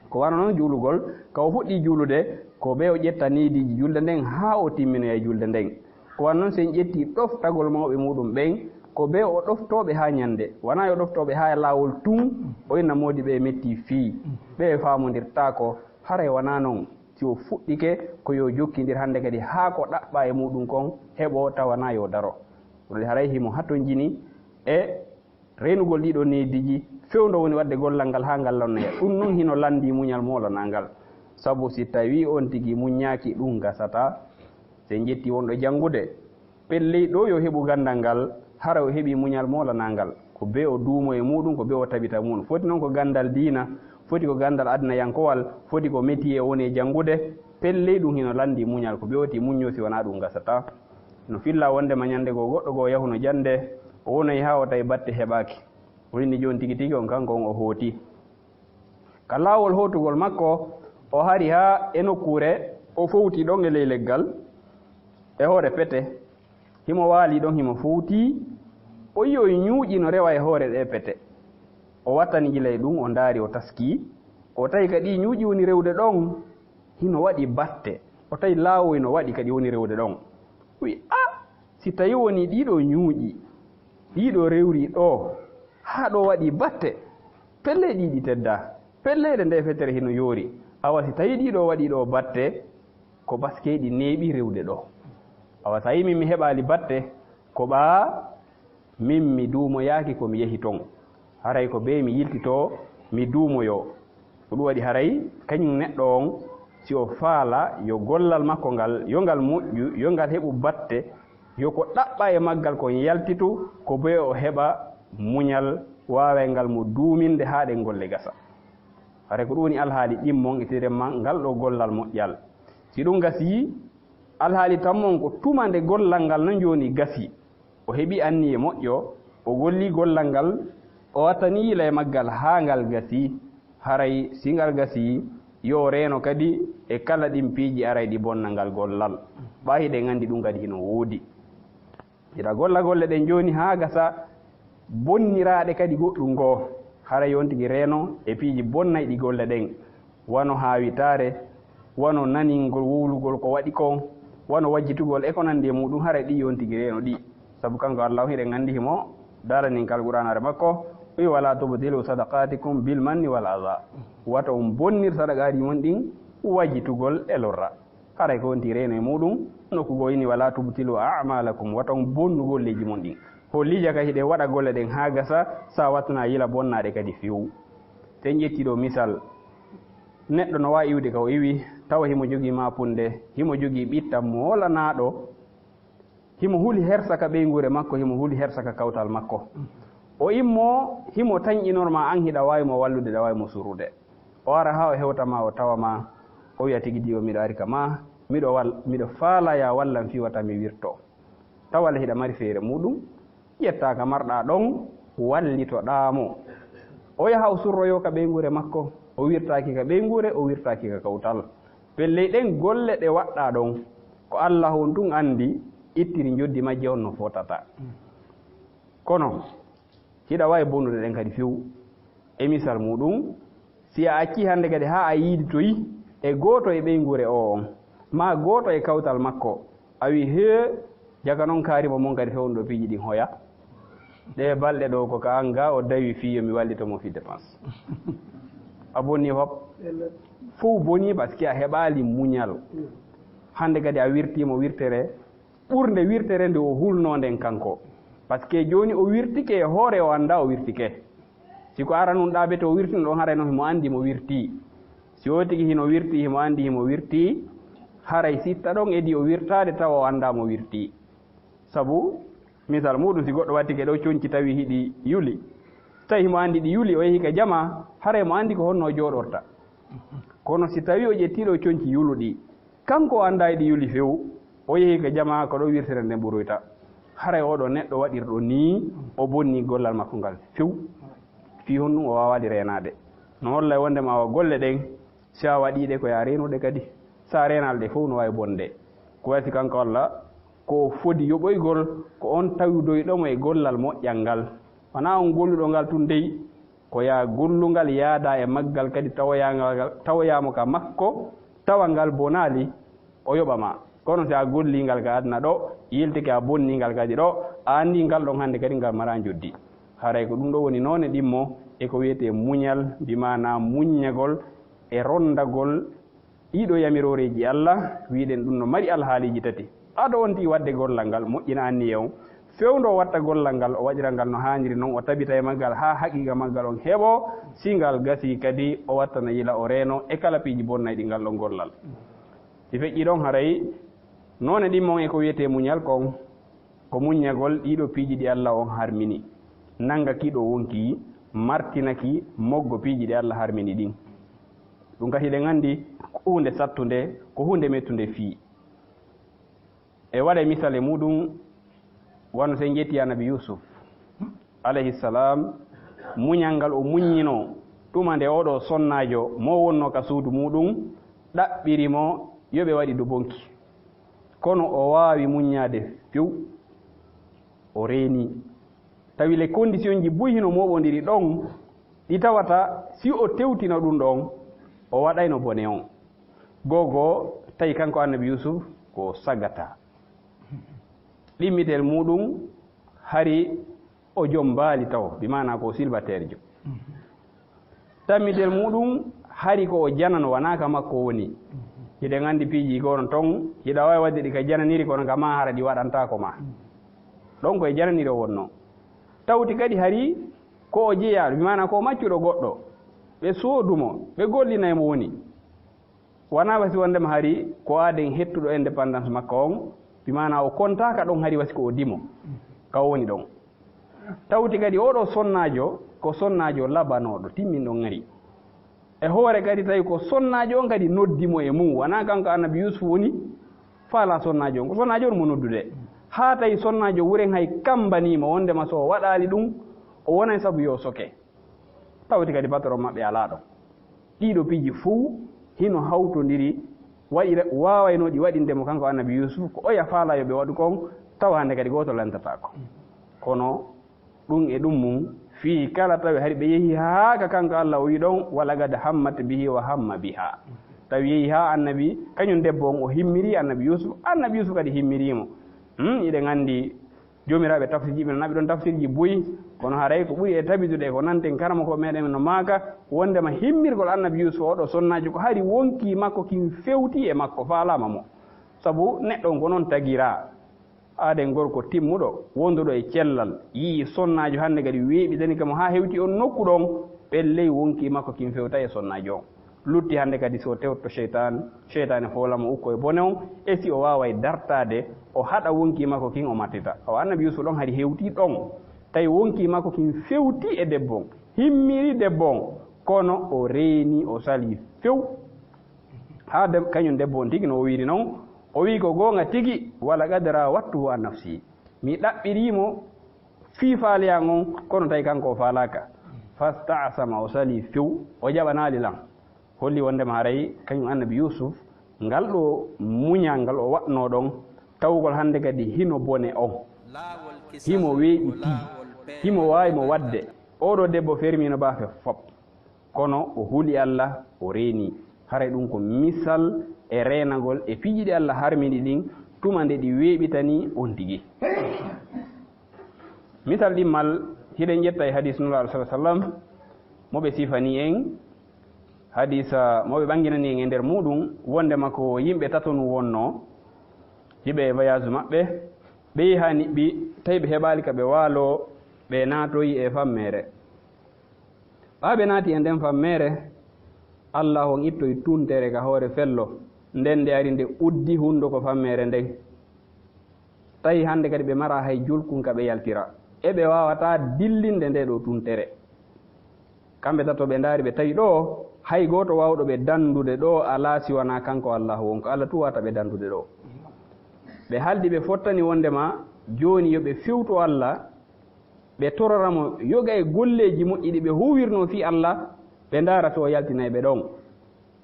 Ko wano non juulugol, ka o fuɗɗii juulude, ko bee o ƴetta neediiji julde nden haa o timminoya julde nden. Ko wano non si en ƴettii ɗoftagol mawɓe muuɗum ɓen, ko bee o ɗoftooɓe haa ñande. Wanaa yo ɗoftooɓe haa e laawol tun, o inna moodi ɓe metti fii. Ɓe faamondirtaako, haray wanaa non. Si o fuɗɗike, ko yo jokkindir hannde kadi haa ko ɗaɓɓaa e muuɗum kon heɓoo tawa na yo daro. Ɗum haray himo hatonjini e reenugol ɗiɗo neediiji, fewndo woni waɗde gollal ngal haa ngal lannoya. Ɗum non hino lanndii muñal moolanaangal. Sabu si tawii on tigi muññaaki, ɗum gasataa. Si en ƴettii wonɗo janngude, pelley ɗo yo heɓu ganndal ngal, hara o heɓii muñal moolanaangal. Ko bee o duumo e muuɗum, ko bee o tabita muuɗum. Foti non ko ganndal diina, foti ko ganndal adinayankowal, foti ko métier o woni e janngude. Pelley ɗum hino lanndii muñal, ko bee o ti muññoo si wanaa ɗum gasataa. No fillaa wonndema ñande goo goɗɗo goo yahuno jannde, O wonoyi haa o tawi batte heɓaaki. O inni jooni tigi tigi on kanko on o hooti. Ka laawol hootugol makko, o hari haa e nokkuure, o fowti ɗon e ley leggal, e hoore pete. Himo waali ɗon, himo fowti. O yi'oyi ñuuƴi no rewa e hoore ɗee pete. O wattani gila e ɗum, o ndaari, o taskii. O tawi ka ɗii ñuuƴi woni rewde ɗon, hino waɗi batte. O tawi laawoy no waɗi kadi woni rewde ɗon. O wi'i, "A, si tawi woni ɗiɗo ñuuƴi, ɗiɗo rewri ɗoo, haa ɗoo waɗi batte, pellee ɗiɗi teddaa, pellee ɗe ndee fetere hino yoori. Awa si tawi ɗiɗo waɗi ɗoo batte, ko baskeyɗi neeɓi rewde ɗoo. Awa si tawi min mi heɓaali batte, ko ɓaa min mi duumoyaaki ko mi yehi ton. Haray ko bee mi yiltitoo, mi duumoyoo." Ko ɗum waɗi haray kañum neɗɗo on, si o faala yo gollal makko ngal, yo ngal moƴƴu, yo ngal heɓu batte, yo ko ɗaɓɓa e maggal kon yaltitu, ko bee o heɓa muñal waawayngal mo duuminde haa ɗen golle gasa. Haray ko ɗum woni alhaali ɗimmon e tedemma ngal ɗoo gollal moƴƴal. Si ɗum gasii, alhaali tammon ko tuma nde gollal ngal non jooni gasii. O heɓi anniye moƴƴo, o golli gollal ngal, o wattani yila e maggal haa ngal gasi. Haray si ngal gasi, yo o reeno kadi e kala ɗin piiji aray ɗi bonna ngal gollal. Ɓay hiɗen anndi ɗum kadi hino woodi. Hiɗa golla golle ɗen jooni haa gasa, bonniraaɗe kadi goɗɗum goo. Haray on tigi reeno e piiji bonnayɗi golle ɗen. Wano haawitaare, wano naningol wowlugol ko waɗi kon, wano wajjitugol e ko nandi e muɗum, haray ɗi yo on tigi reeno ɗi. Sabu kanko Allah on hiɗen anndi himo daraninkal Qur'aanaare makko, o wi'i, "Wala tubtilu sadaqatikum bil manni wal adha." Wata on bonnir sadaqaaji mon ɗin wajjitugol e lorra. Haray ko on tigi reeno e muɗum, nokku goo inni, "Wala tubtilu a'malakum." Wata on bonnu golleeji mon ɗin. Hollii jaka hiɗen waɗa golle ɗen haa gasa, sa wattana yila bonnaade kadi few. Sen ƴetti ɗoo misal. Neɗɗo no waawi iwde ka o iwi, tawa himo jogii maapunde, himo jogii ɓitta moolanaaɗo, himo huli hersa ka ɓeynguure makko, himo huli hersa ka kawtal makko. O immoo, himo tanƴinorma an hiɗa waawi mo wallude, ɗa waawi mo surrude. O ara haa o hewta ma, o tawa ma, o wi'a, "Tigi di o miɗo ari ka ma, miɗo wal-, miɗo faala ya wallan fii wata mi wirto." Tawa le hiɗa mari feere muɗum, ƴetta ka marɗa ɗon, wallitoɗaa mo. O yaha o surroyo ka ɓeynguure makko, o wirtaaki ka ɓeynguure, o wirtaaki ka kawtal. Pelley ɗen golle ɗe waɗɗaa ɗon, ko Allah on tun anndi ittiri njoddi majje on no fotata. Kono, hiɗa waawi bonnude ɗen kadi few. E misal muɗum, si a accii hannde kadi haa a yiiditoyi e gooto e ɓeynguure o on, maa gooto e kawtal makko, a wi'i, "Hee, jaka non kaari mo mon kadi fewndo piiji ɗin hoya." Ɗee balɗe ɗoo ko ka an ga o dawi fii yo mi wallito mo fii dépense. A bonni fop. Fow boni parce que a heɓaali muñal. Hannde kadi a wirtii mo wirtere ɓurnde wirtere nde o hulnoo nden kanko. Parce que jooni o wirtike e hoore, o anndaa o wirtike. Si ko aranun ɗaabete o wirtino ɗon, haray non himo anndi mo wirtii. Si o tigi hino wirtii, himo anndi himo wirtii, haray sitta ɗon edi o wirtaade tawa o anndaa mo wirtii. Sabu, misal muɗum, si goɗɗo wattike ɗo conci tawi hiɗi yuli, tawi himo anndi ɗi yuli, o yehi ka jama, haray mo anndi ko honno o jooɗorta. Kono si tawi o ƴetti ɗo conci yuluɗi, kanko o anndaa eɗi yuli few, o yehi ka jama ko ɗo wirtere nden ɓuroyta. Haray oɗo neɗɗo waɗirɗo nii, o bonni gollal makko ngal few. Fii honɗum o waawaali reenaade? No holla e wonde ma o golle ɗen, si a waɗii ɗe ko yaa reenude kadi. Si a reenaali ɗe fow no waawi bonde. Ko wayi si kanko Allah, ko o fodi yoɓoygol, ko on tawdoyɗo mo e gollal moƴƴal ngal. Wanaa on golluɗo ngal tun dey, ko yaa gollungal yaada e maggal kadi tawoyaa ngal, tawoyaa mo ka makko, tawa ngal bonaali, o yoɓa ma. Kono si a gollii ngal ka aduna ɗo, yiltike a bonnii ngal kadi ɗo, a anndii ngal ɗon hannde kadi ngal maraa njoddi. Haray ko ɗum ɗo woni noone ɗimmo e ko wiyetee muñal, bi maanaa muññagol e ronndagol ɗiɗo yamirooreeji Allah, wiɗen ɗum no mari alhaaliiji tati. Ado on tigi waɗde gollal ngal, moƴƴina anniya on. Fewndo o watta gollal ngal, o waɗira ngal no haaniri non, o tabita e maggal haa haqiiqa maggal on heɓo. Si ngal gasii kadi, o wattana yila o reeno e kala piiji bonnayɗi ngal ɗon gollal. Si feƴƴii ɗon, haray noone ɗimmo on e ko wiyetee muñal kon, ko muññagol ɗiɗo piiji ɗi Allah on harmini. Nannga ki ɗo wonkii, martina ki, moggo piiji ɗi Allah harmini ɗin. Ɗum kadi eɗen anndi ko huunde sattunde, ko huunde mettunde fii. E waɗa misal e muɗum, wano si en ƴetti Annabi Yuusuf. alayhi salam, muñal ngal o muññinoo tuma nde oɗo sonnaajo mo wonnoo ka suudu muuɗum ɗaɓɓiri mo yo ɓe waɗidu bonki. Kono o waawi muññaade few, o reeni. Tawi les conditions ji buy hino mooɓondiri ɗon, ɗi tawata si o tewtino ɗum ɗon, o waɗayno bone on. Goo goo, tawi kanko Annabi Yuusuf ko sagata. Ɗimmitel muuɗum, hari o jom baali taw, bi maanaa ko célibataire jo. Tammitel muuɗum, hari ko o janano, wanaa ka makko woni. Hiɗen anndi piiji gono ton, hiɗa waawi waɗde ɗi ka jananiri, kono ka maa hara ɗi waɗantaako ma. Ɗon ko e jananiri o wonnoo. Tawti kadi hari ko o jeyaaɗo, bi maanaa ko maccuɗo goɗɗo. Ɓe soodu mo, ɓe gollinay mo woni. Wanaa wasi wondema hari ko aaden hettuɗo indépendance makko on, bi maanaa o kontaaka ɗon hari wasi ko o dimo. Ka o woni ɗon. Tawti kadi oɗo sonnaajo, ko sonnaajo labanooɗo, timmin ɗon ari. E hoore kadi tawi ko sonnaajo on kadi noddi mo e mum, wanaa kanko Annabi Yuusuf woni faalaa sonnaajo on, ko sonnaajo on mo noddude. Haa tawi sonnaajo wuren hay kambanii mo, wondema so o waɗaali ɗum, o wonay sabu yo soke. Tawti kadi patron maɓɓe alaa ɗon. Ɗiɗo piiji fuu hino hawtondiri, waɗira, waawaynoo ɗi waɗinde mo kanko Annabi Yuusuf, ko oya faalaa yo ɓe waɗu kon, tawa hannde kadi gooto lantataako. Kono ɗum e ɗum mum, fii kala tawi hari ɓe yehi haa ka kanko Allah o wi'i ɗon, "Wa laqad hammat bihi wa hamma biha." Tawi yehi haa Annabi, kañum debbo on o himmiri Annabi Yuusuf, Annabi Yuusuf kadi himmiri mo. Hmm, hiɗen anndi Joomiraaɓe tafsirji ɓe no naɓi ɗon tafsirji buy, kono haray ko ɓuri e tabidude ko nanten karamoko meɗen no maaka, wondema himmirgol Annabi Yuusuf oɗo sonnaajo ko hari wonkii makko kin fewti e makko, faalaama mo. Sabu neɗɗo on ko non tagiraa. Aaden gorko timmuɗo, wonduɗo e cellal, yi'i sonnaajo hannde kadi weeɓitani ka mo haa hewti on nokku ɗon, ɓen ley wonkii makko kin fewtay e sonnaajo on. Lutti hannde kadi si o tewtoo seytaan, seytaane hoola mo ukko e bone on, e si o waaway dartaade, o haɗa wonkii makko kin o mattita. Awa Annabi Yuusuf ɗon hari hewti ɗon, tawi wonkii makko kin fewti e debbo on, himmiri debbo on, kono o reeni, o salii few. Haa dem-, kañum debbo on tigi no o wiiri non, o wi'i ko goonga tigi, "Wa laqad raawattuhu an nafsihi." Mi ɗaɓɓirii mo fii faale an on, kono tawi kanko o faalaaka. Fasta'sama, o salii few, o jaɓanaali lan. Holli wondema haray kañum Annabi Yuusuf, ngal ɗoo muñal ngal o waɗnoo ɗon, tawgol hannde kadi hino bone on. Himo weeɓitii, himo waawi mo waɗde. Oɗo debbo fermiino baafe fop. Kono o huli Allah, o reeni. Haray ɗum ko misal e reenagol e piiji ɗi Allah harmini ɗin tuma nde ɗi weeɓitani on tigi. Misal ɗimmal, hiɗen ƴetta e hadis Nulaaɗo sallallahu alaihi wasallam, mo ɓe sifani en, hadisa mo ɓe ɓanginani en e nder muɗum, wondema ko yimɓe tato nu wonno, hiɓe e voyage maɓɓe, ɓe yehi haa niɓɓi, tawi ɓe heɓaali ka ɓe waaloo, ɓe naatoyi e fammeere. Ɓaa ɓe naati e nden fammeere, Allah on ittoyi tuntere ka hoore fello, nden nde ari nde uddi hunduko fammeere nden. Tawi hannde kadi ɓe maraa hay julkun ka ɓe yaltira. E ɓe waawataa dillinde nde ɗoo tuntere. Kamɓe tato ɓe ndaari ɓe tawi ɗoo, hay gooto waawɗo ɓe dandude ɗoo alaa si wanaa kanko Allah wonko. Allah tun waawata ɓe dandude ɗoo. Ɓe haldi ɓe fottani wondema jooni yo ɓe fewtu Allah, ɓe torora mo yoga e golleeji moƴƴi ɗi ɓe huuwirnoo fii Allah, ɓe ndaara si o yaltinay ɓe ɗon.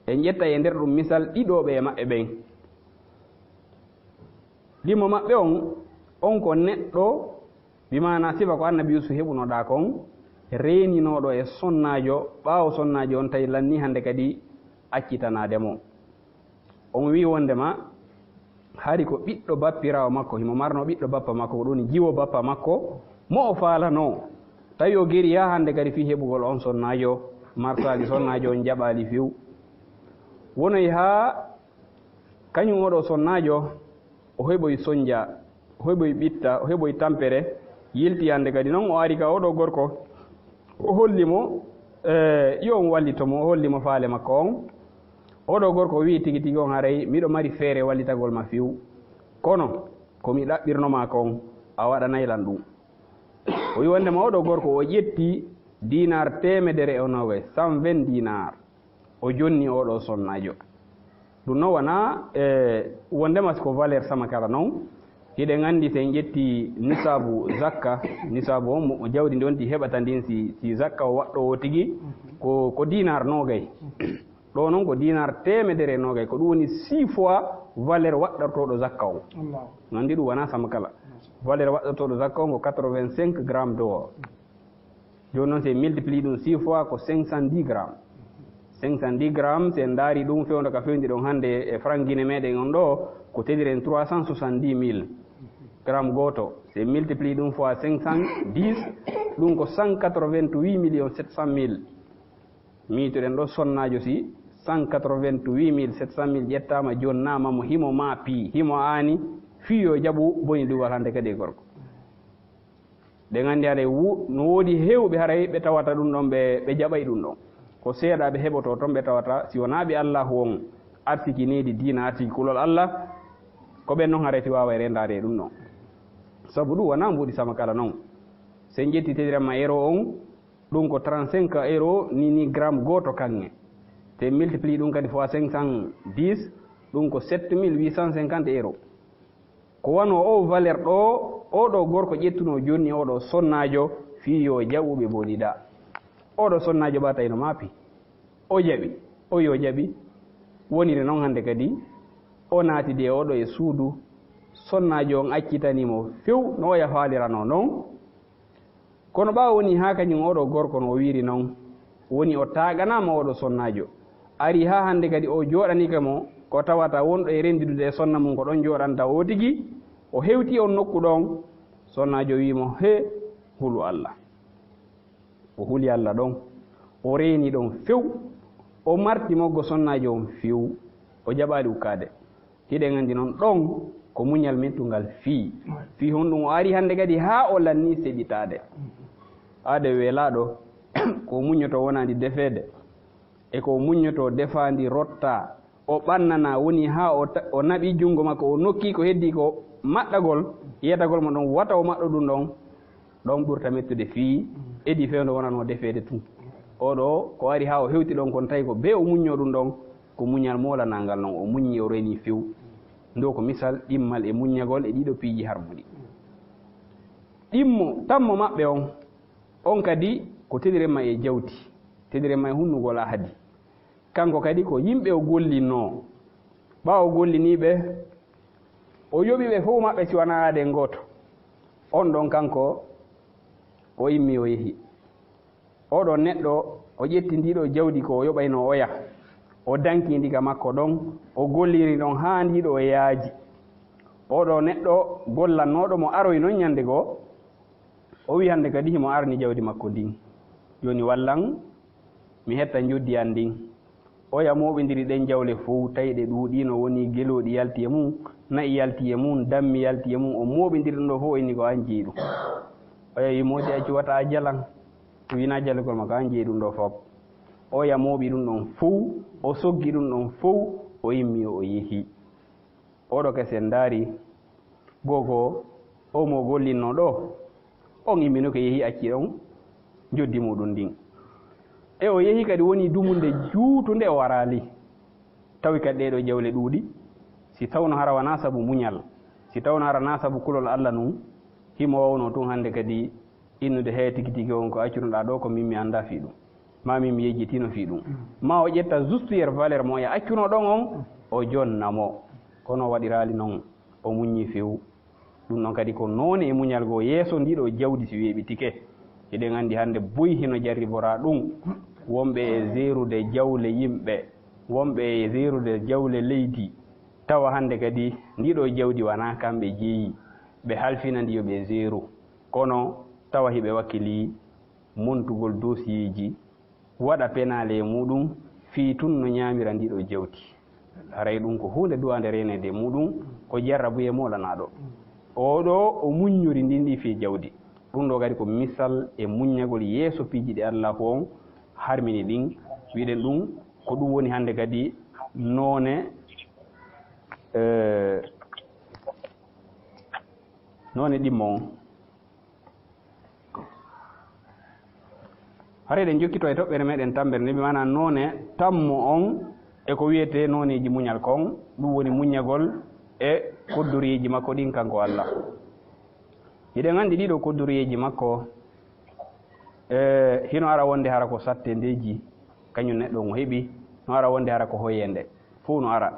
En ƴettay e nder ɗum misal ɗiɗooɓe e maɓɓe ɓen. Ɗimo maɓɓe on, on ko neɗɗo, bi maanaa sifa ko Annabi Yuusuf heɓunoɗaa kon, reeninooɗo e sonnaajo, ɓaawo sonnaajo on tawi lannii hannde kadi accitanaade mo. On wi'i wondema hari ko ɓiɗɗo bappiraawo makko, himo marno ɓiɗɗo bappa makko, ko ɗun jiwo bappa makko, mo o faalanoo. Tawi o geri haa hannde kadi fii heɓugol on sonnaajo, marsaali sonnaajo on jaɓaali few. Wonoy haa kañum oɗo sonnaajo, o heɓoy sonnja, o heɓoy ɓitta, o heɓoy tampere, yilti hannde kadi non o ari ka oɗo gorko, o holli mo, eh, yo on wallito mo, o holli mo faale makko on. Oɗo gorko o wi'i, "Tigi tigi on haray miɗo mari feere wallitagol ma few. Kono ko mi ɗaɓɓirno ma kon, a waɗanay lan ɗum." O wi'i wondema oɗo gorko o ƴetti dinar teemedere e nowe, cent vingt dinar. O jonni oɗo sonnaajo. Ɗum noon wonaa, e, wondema ko valeur sama kala noon, Hiɗen anndi, si en ƴetti nisaabu zakka, nisaabu on, mo jawdi ndi on ti heɓata ndin, si, si zakka o waɗɗo o tigi, ko, ko dinar noogay. Ɗo non ko dinar teemedere e noogay, ko ɗum woni six fois valeur waɗɗortooɗo zakka on. Allahu. Non ndi ɗum wonaa sama kala. Valeur waɗɗortooɗo zakka on ko quatre-vingt-cinq grammes d'or. Jooni non, si en multiplie ɗum six fois, ko cinq cent dix grammes. Cinq cent dix grammes, si en ndaari ɗum fewndo ka fewndi ɗon hannde e franc Guinée meɗen on ɗo, ko tediren trois cent soixante-dix mille. Gramme gooto, si en multiplie ɗum fois cinq cent dix, ɗum ko cent quatre-vingt-huit millions sept cent mille. Miitoɗen ɗo sonnaajo, si cent quatre-vingt-huit mille sept cent mille ƴettaama, jonnaama mo, himo maa pii, himo aani, fii yo jaɓu boni duwal hannde kadi e gorko. Ɗen anndi haray wo-, no woodi heewɓe haray ɓe tawata ɗum ɗon, ɓe, ɓe jaɓay ɗum ɗon. Ko seeɗa ɓe heɓoto ton ɓe tawata, si wonaa ɓe Allaahu on arsikiniiɗi diina, arsiki kulol Alla, ko ɓen non haray si waaway reendaade e ɗum ɗon. Sabu ɗum wonaa mbuuɗi sama kala non. Si en ƴetti tediren ma euro on, ɗum ko trente-cinq euro ni, ni gramme gooto kaŋŋe. Te multiplie ɗum kadi fois cinq cent dix, ɗum ko sept mille huit cent cinquante euro. Ko wano o valeur ɗo, oo ɗo gorko ƴettunoo jooni, oo ɗo sonnaajo, fii yo jaɓu ɓe boni da. Oo ɗo sonnaajo ɓa tawi no maa pii. O jaɓi, o yo jaɓi. Woniri non hannde kadi, o naatidi e oo ɗo e suudu, sonnaajo on accitanii mo few no oya faaliranoo non. Kono ɓaawo woni haa kañum oo ɗo gorko no o wiiri non, woni o taaganaa ma oo ɗo sonnaajo. Ari haa hannde kadi o jooɗanii ka mo, ko tawata wonɗo e renndidude e sonna mum ko ɗon jooɗanta o tigi, o hewtii on nokku ɗon, sonnaajo wii mo, "He, hulu Alla." O huli Alla ɗon, o reeni ɗon few, o marti moggo sonnaajo on few, o jaɓaali ukkaade. Hiɗen anndi non ɗon ko muñal mettungal fii. Fii honɗum o ari hannde kadi haa o lanni seɓitaade? Aade welaaɗo, ko o muññotoo wonaandi defeede, e ko o muññotoo defaandi rottaa, o ɓannanaa, woni haa o ta-, o naɓi junngo makko, o nokki ko heddii ko maɗɗagol, yeetagol mo ɗon, wata o maɗɗo ɗum ɗon, ɗon ɓurta mettude fii, edii fewndo wonanoo defeede tun. Oo ɗo, ko ari haa o hewti ɗon kon, tawi ko bee o muññoo ɗum ɗon, ko muñal moolanaangal non, o muññi, o reenii few. Ndo ko misal ɗimmal e muññagol e ɗiɗo piiji harmuɗi. Ɗimmo, tammo maɓɓe on, on kadi ko tediren ma e jawdi, tediren ma e hunnugol ahadi. Kanko kadi ko yimɓe o gollinnoo. Ɓaawo o gollinii ɓe, o yoɓi ɓe fow maɓɓe si wanaa aaden gooto. On ɗon kanko, o immii o yehi. Oo ɗoo neɗɗo, o ƴetti ndii ɗoo jawdi ko o yoɓaynoo oya. O danki ndi ka makko ɗon, o golliri ɗon haa ndii ɗoo yaaji. Oo ɗoo neɗɗo gollannooɗo mo aroyi non ñannde goo, o wi'i hannde kadi himo arani jawdi makko ndin. Jooni wallan mi hetta njoddi an ndin. Oya mooɓindiri ɗen jawle fow, tawi ɗe ɗuuɗii, no woni gelooɗi yalti e mum, na'i yalti e mum, dammi yalti e mum. O mooɓindiri ɗum ɗoo fow, o inni ko an jeyi ɗum. Oya wi'i, "Moodi, accu wata a jalan." O wi'i, "Na jalugol ma ko an jeyi ɗum ɗoo fow." Oya mooɓi ɗum ɗon fow, o soggi ɗum ɗon fow, o immi o yehi. Oo ɗoo kadi si en ndaari, gogo o mo gollinnoo ɗoo, on imminoke yehi acci ɗon njoddi muɗum ndin. E o yehi kadi woni dumunde juutunde o waraali. Tawi kadi ɗee ɗoo jawle ɗuuɗi, si tawno hara wanaa sabu muñal, si tawno hara naa sabu kulol Alla nun, himo wawnoo tun hannde kadi innude, "Hee, tigi tigi on ko accunoɗaa ɗoo ko min mi anndaa fii ɗum. Maa min mi yejjitiino fii ɗum." Maa o ƴetta juste yer valeur mo e accunoo ɗon on, o jonna mo. Kono o waɗiraali non, o muññi few. Ɗum ɗon kadi ko noone e muñal goo yeeso ndii ɗoo jawdi si weeɓitike. Hiɗen anndi hannde buy hino jarriboraa ɗum. Wonɓe e zeerude jawle yimɓe, wonɓe e zeerude jawle leydi, tawa hannde kadi ndii ɗoo jawdi wanaa kamɓe jeyi, ɓe halfina ndi yo ɓe zeeru. Kono tawa hiɓe wakkilii montugol dosiyeeji, waɗa penaale e muɗum, fii tun no ñaamira ndii ɗoo jawdi. Haray ɗum ko huunde du'aande reeneede e muɗum, ko jarrabuye moolanaaɗo. Oo ɗoo o muññori ndin ɗii fii jawdi. Ɗum ɗoo kadi ko misal e muññagol yeeso piiji ɗi Allaahu on harmini ɗin. Wiɗen ɗum, ko ɗum woni hannde kadi noone, eh, noone ɗimmo on. Haray eɗen jokkitoo e toɓɓere meɗen tammbere nde, bi maanaa noone tammo on e ko wi'etee nooneeji muñal kon, ɗum woni muññagol e koddoreeji makko ɗin kanko Allah. Hiɗen anndi ɗiɗo koddoreeji makko, e hino ara wonde hara ko sattendeeji, kañum neɗɗo on o heɓi, no ara wonde hara ko hoyeende. Fow no ara.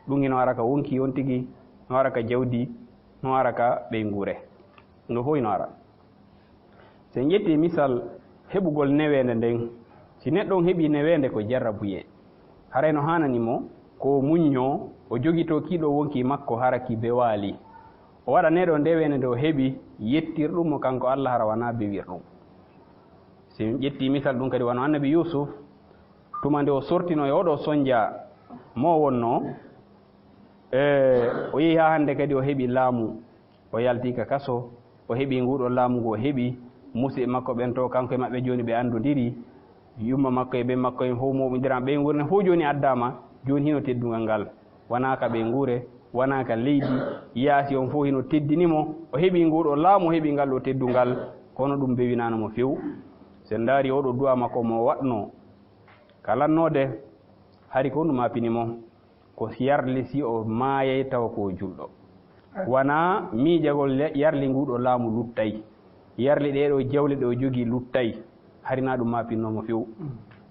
Ɗum hino ara ka wonki on tigi, no ara ka jawdi, no ara ka ɓeynguure. No fow hino ara. Si en ƴetti misal heɓugol neweende nden, si neɗɗo on heɓi neweende ko jarrabuyee. Haray no haanani mo ko o muññoo, o jogitoo kii ɗoo wonkii makko hara ki bewaali. O waɗa neɗɗo neweende nde o heɓi, yettir ɗum mo kanko Allah hara wanaa bewir ɗum. Si en ƴetti misal ɗum kadi wano Annabi Yuusuf, tuma nde o sortinoo e oo ɗoo sonja mo o wonnoo, e o yehi haa hannde kadi o heɓi laamu, o yalti ka kaso, o heɓi nguu ɗoo laamu ngu o heɓi, musiɓɓe makko ɓen to, kanko e maɓɓe jooni ɓe anndondiri, yumma makko e ɓen makko en fow mooɓondiraa, ɓeynguure nden fow jooni addaama, jooni hino teddungal ngal, wanaa ka ɓeynguure, wanaa ka leydi, yaasi on fow hino teddini mo, o heɓi nguu ɗoo laamu, o heɓi ngal ɗoo teddungal, kono ɗum bewinaano mo few. Si en ndaari oo ɗoo du'aa makko mo o waɗnoo, ka lannoode, hari ko honɗum maapini mo? Ko yarli si o maayay tawa ko o julɗo. Wanaa miijagol le-, yarli nguu ɗoo laamu luttay. Yarli ɗee ɗoo jawle ɗe o jogii luttay. Hari naa ɗum maapinnoo mo few.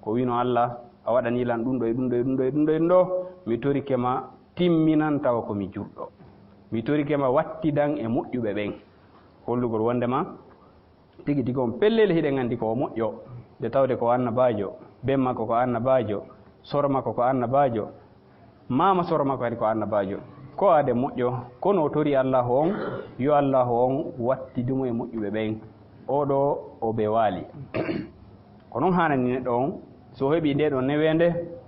Ko wi'unoo Allah, a waɗanii lan ɗum ɗoo e ɗum ɗoo e ɗum ɗoo e ɗum ɗoo e ɗum ɗoo, mi torike ma timminan tawa ko mi julɗo. Mi torike ma wattidan e moƴƴuɓe ɓen. Hollugol wonndema tigi tigi on pellel hiɗen anndi ko o moƴƴo, nde tawde ko annabaajo, ben makko ko annabaajo, soro makko ko annabaajo, maama soro makko kadi ko annabaajo. Ko ade moƴƴo, kono o tori Allaahu on, yo Allaahu on wattidu mo e moƴƴuɓe ɓen. Oo ɗoo o bewaali. Ko non haanani neɗɗo on, so o heɓii ndee ɗoo neweende,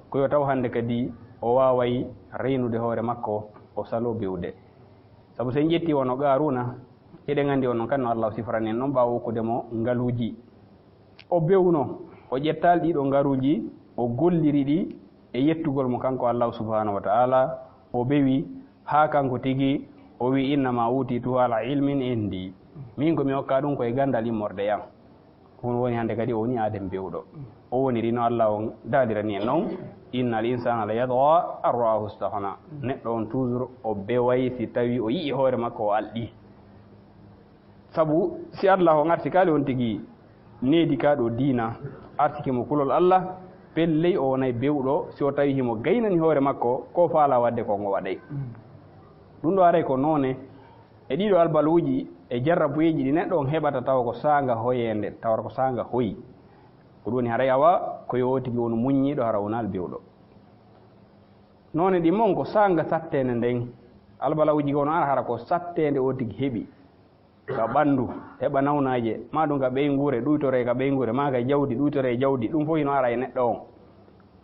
ko yo taw hannde kadi o waaway reynude hoore makko, o saloo bewde. Sabu so en ƴettii wano Qaaruuna, hiɗen anndi on non kan no Allaahu siforani en non ɓaawo okkude mo ngaluuji. O bewno, o ƴettaali ɗii ɗoo ngaluuji, o golliri ɗi e yettugol mo kanko Allaahu subhaanahu wa ta'aalaa, o bewi haa kanko tigi o wi'i, "Innamaa uutiituhu alaa ilmin indi." Min ko mi okkaa ɗum ko e ganndal immorde e an. Ko ɗum woni hannde kadi o woni aaden bewɗo. O woniri no Allah on daalirani en non, "Innal insaana la yatghaa an ra'aahu istaghnaa." Neɗɗo on toujours o beway si tawi o yi'i hoore makko o alɗi. Sabu si Allah on artikaali on tigi needi ka ɗo diina, artike mo kulol Allah, pelley o wonay bewɗo si o tawi himo gaynani hoore makko ko faala wadde ko ngo waɗay. Ɗum ɗo aray ko noone e ɗiɗo albaluuji e jarrabuyeeji ɗi neɗɗo on heɓata tawa ko saanga hoyeende, tawa ko saanga hoyi. Ko ɗum woni haray awa ko yo o tigi wonu muññiiɗo hara wonaali bewɗo. Noone ɗi mon ko saanga satteende nden. Albaluuji ko no ara hara ko satteende o tigi heɓi. Ka ɓanndu, heɓa nawnaaje, maa ɗum ka ɓeynguure, ɗuytoree ka ɓeynguure, maa ka jawdi, ɗuytoree jawdi. Ɗum fof hino ara e neɗɗo on.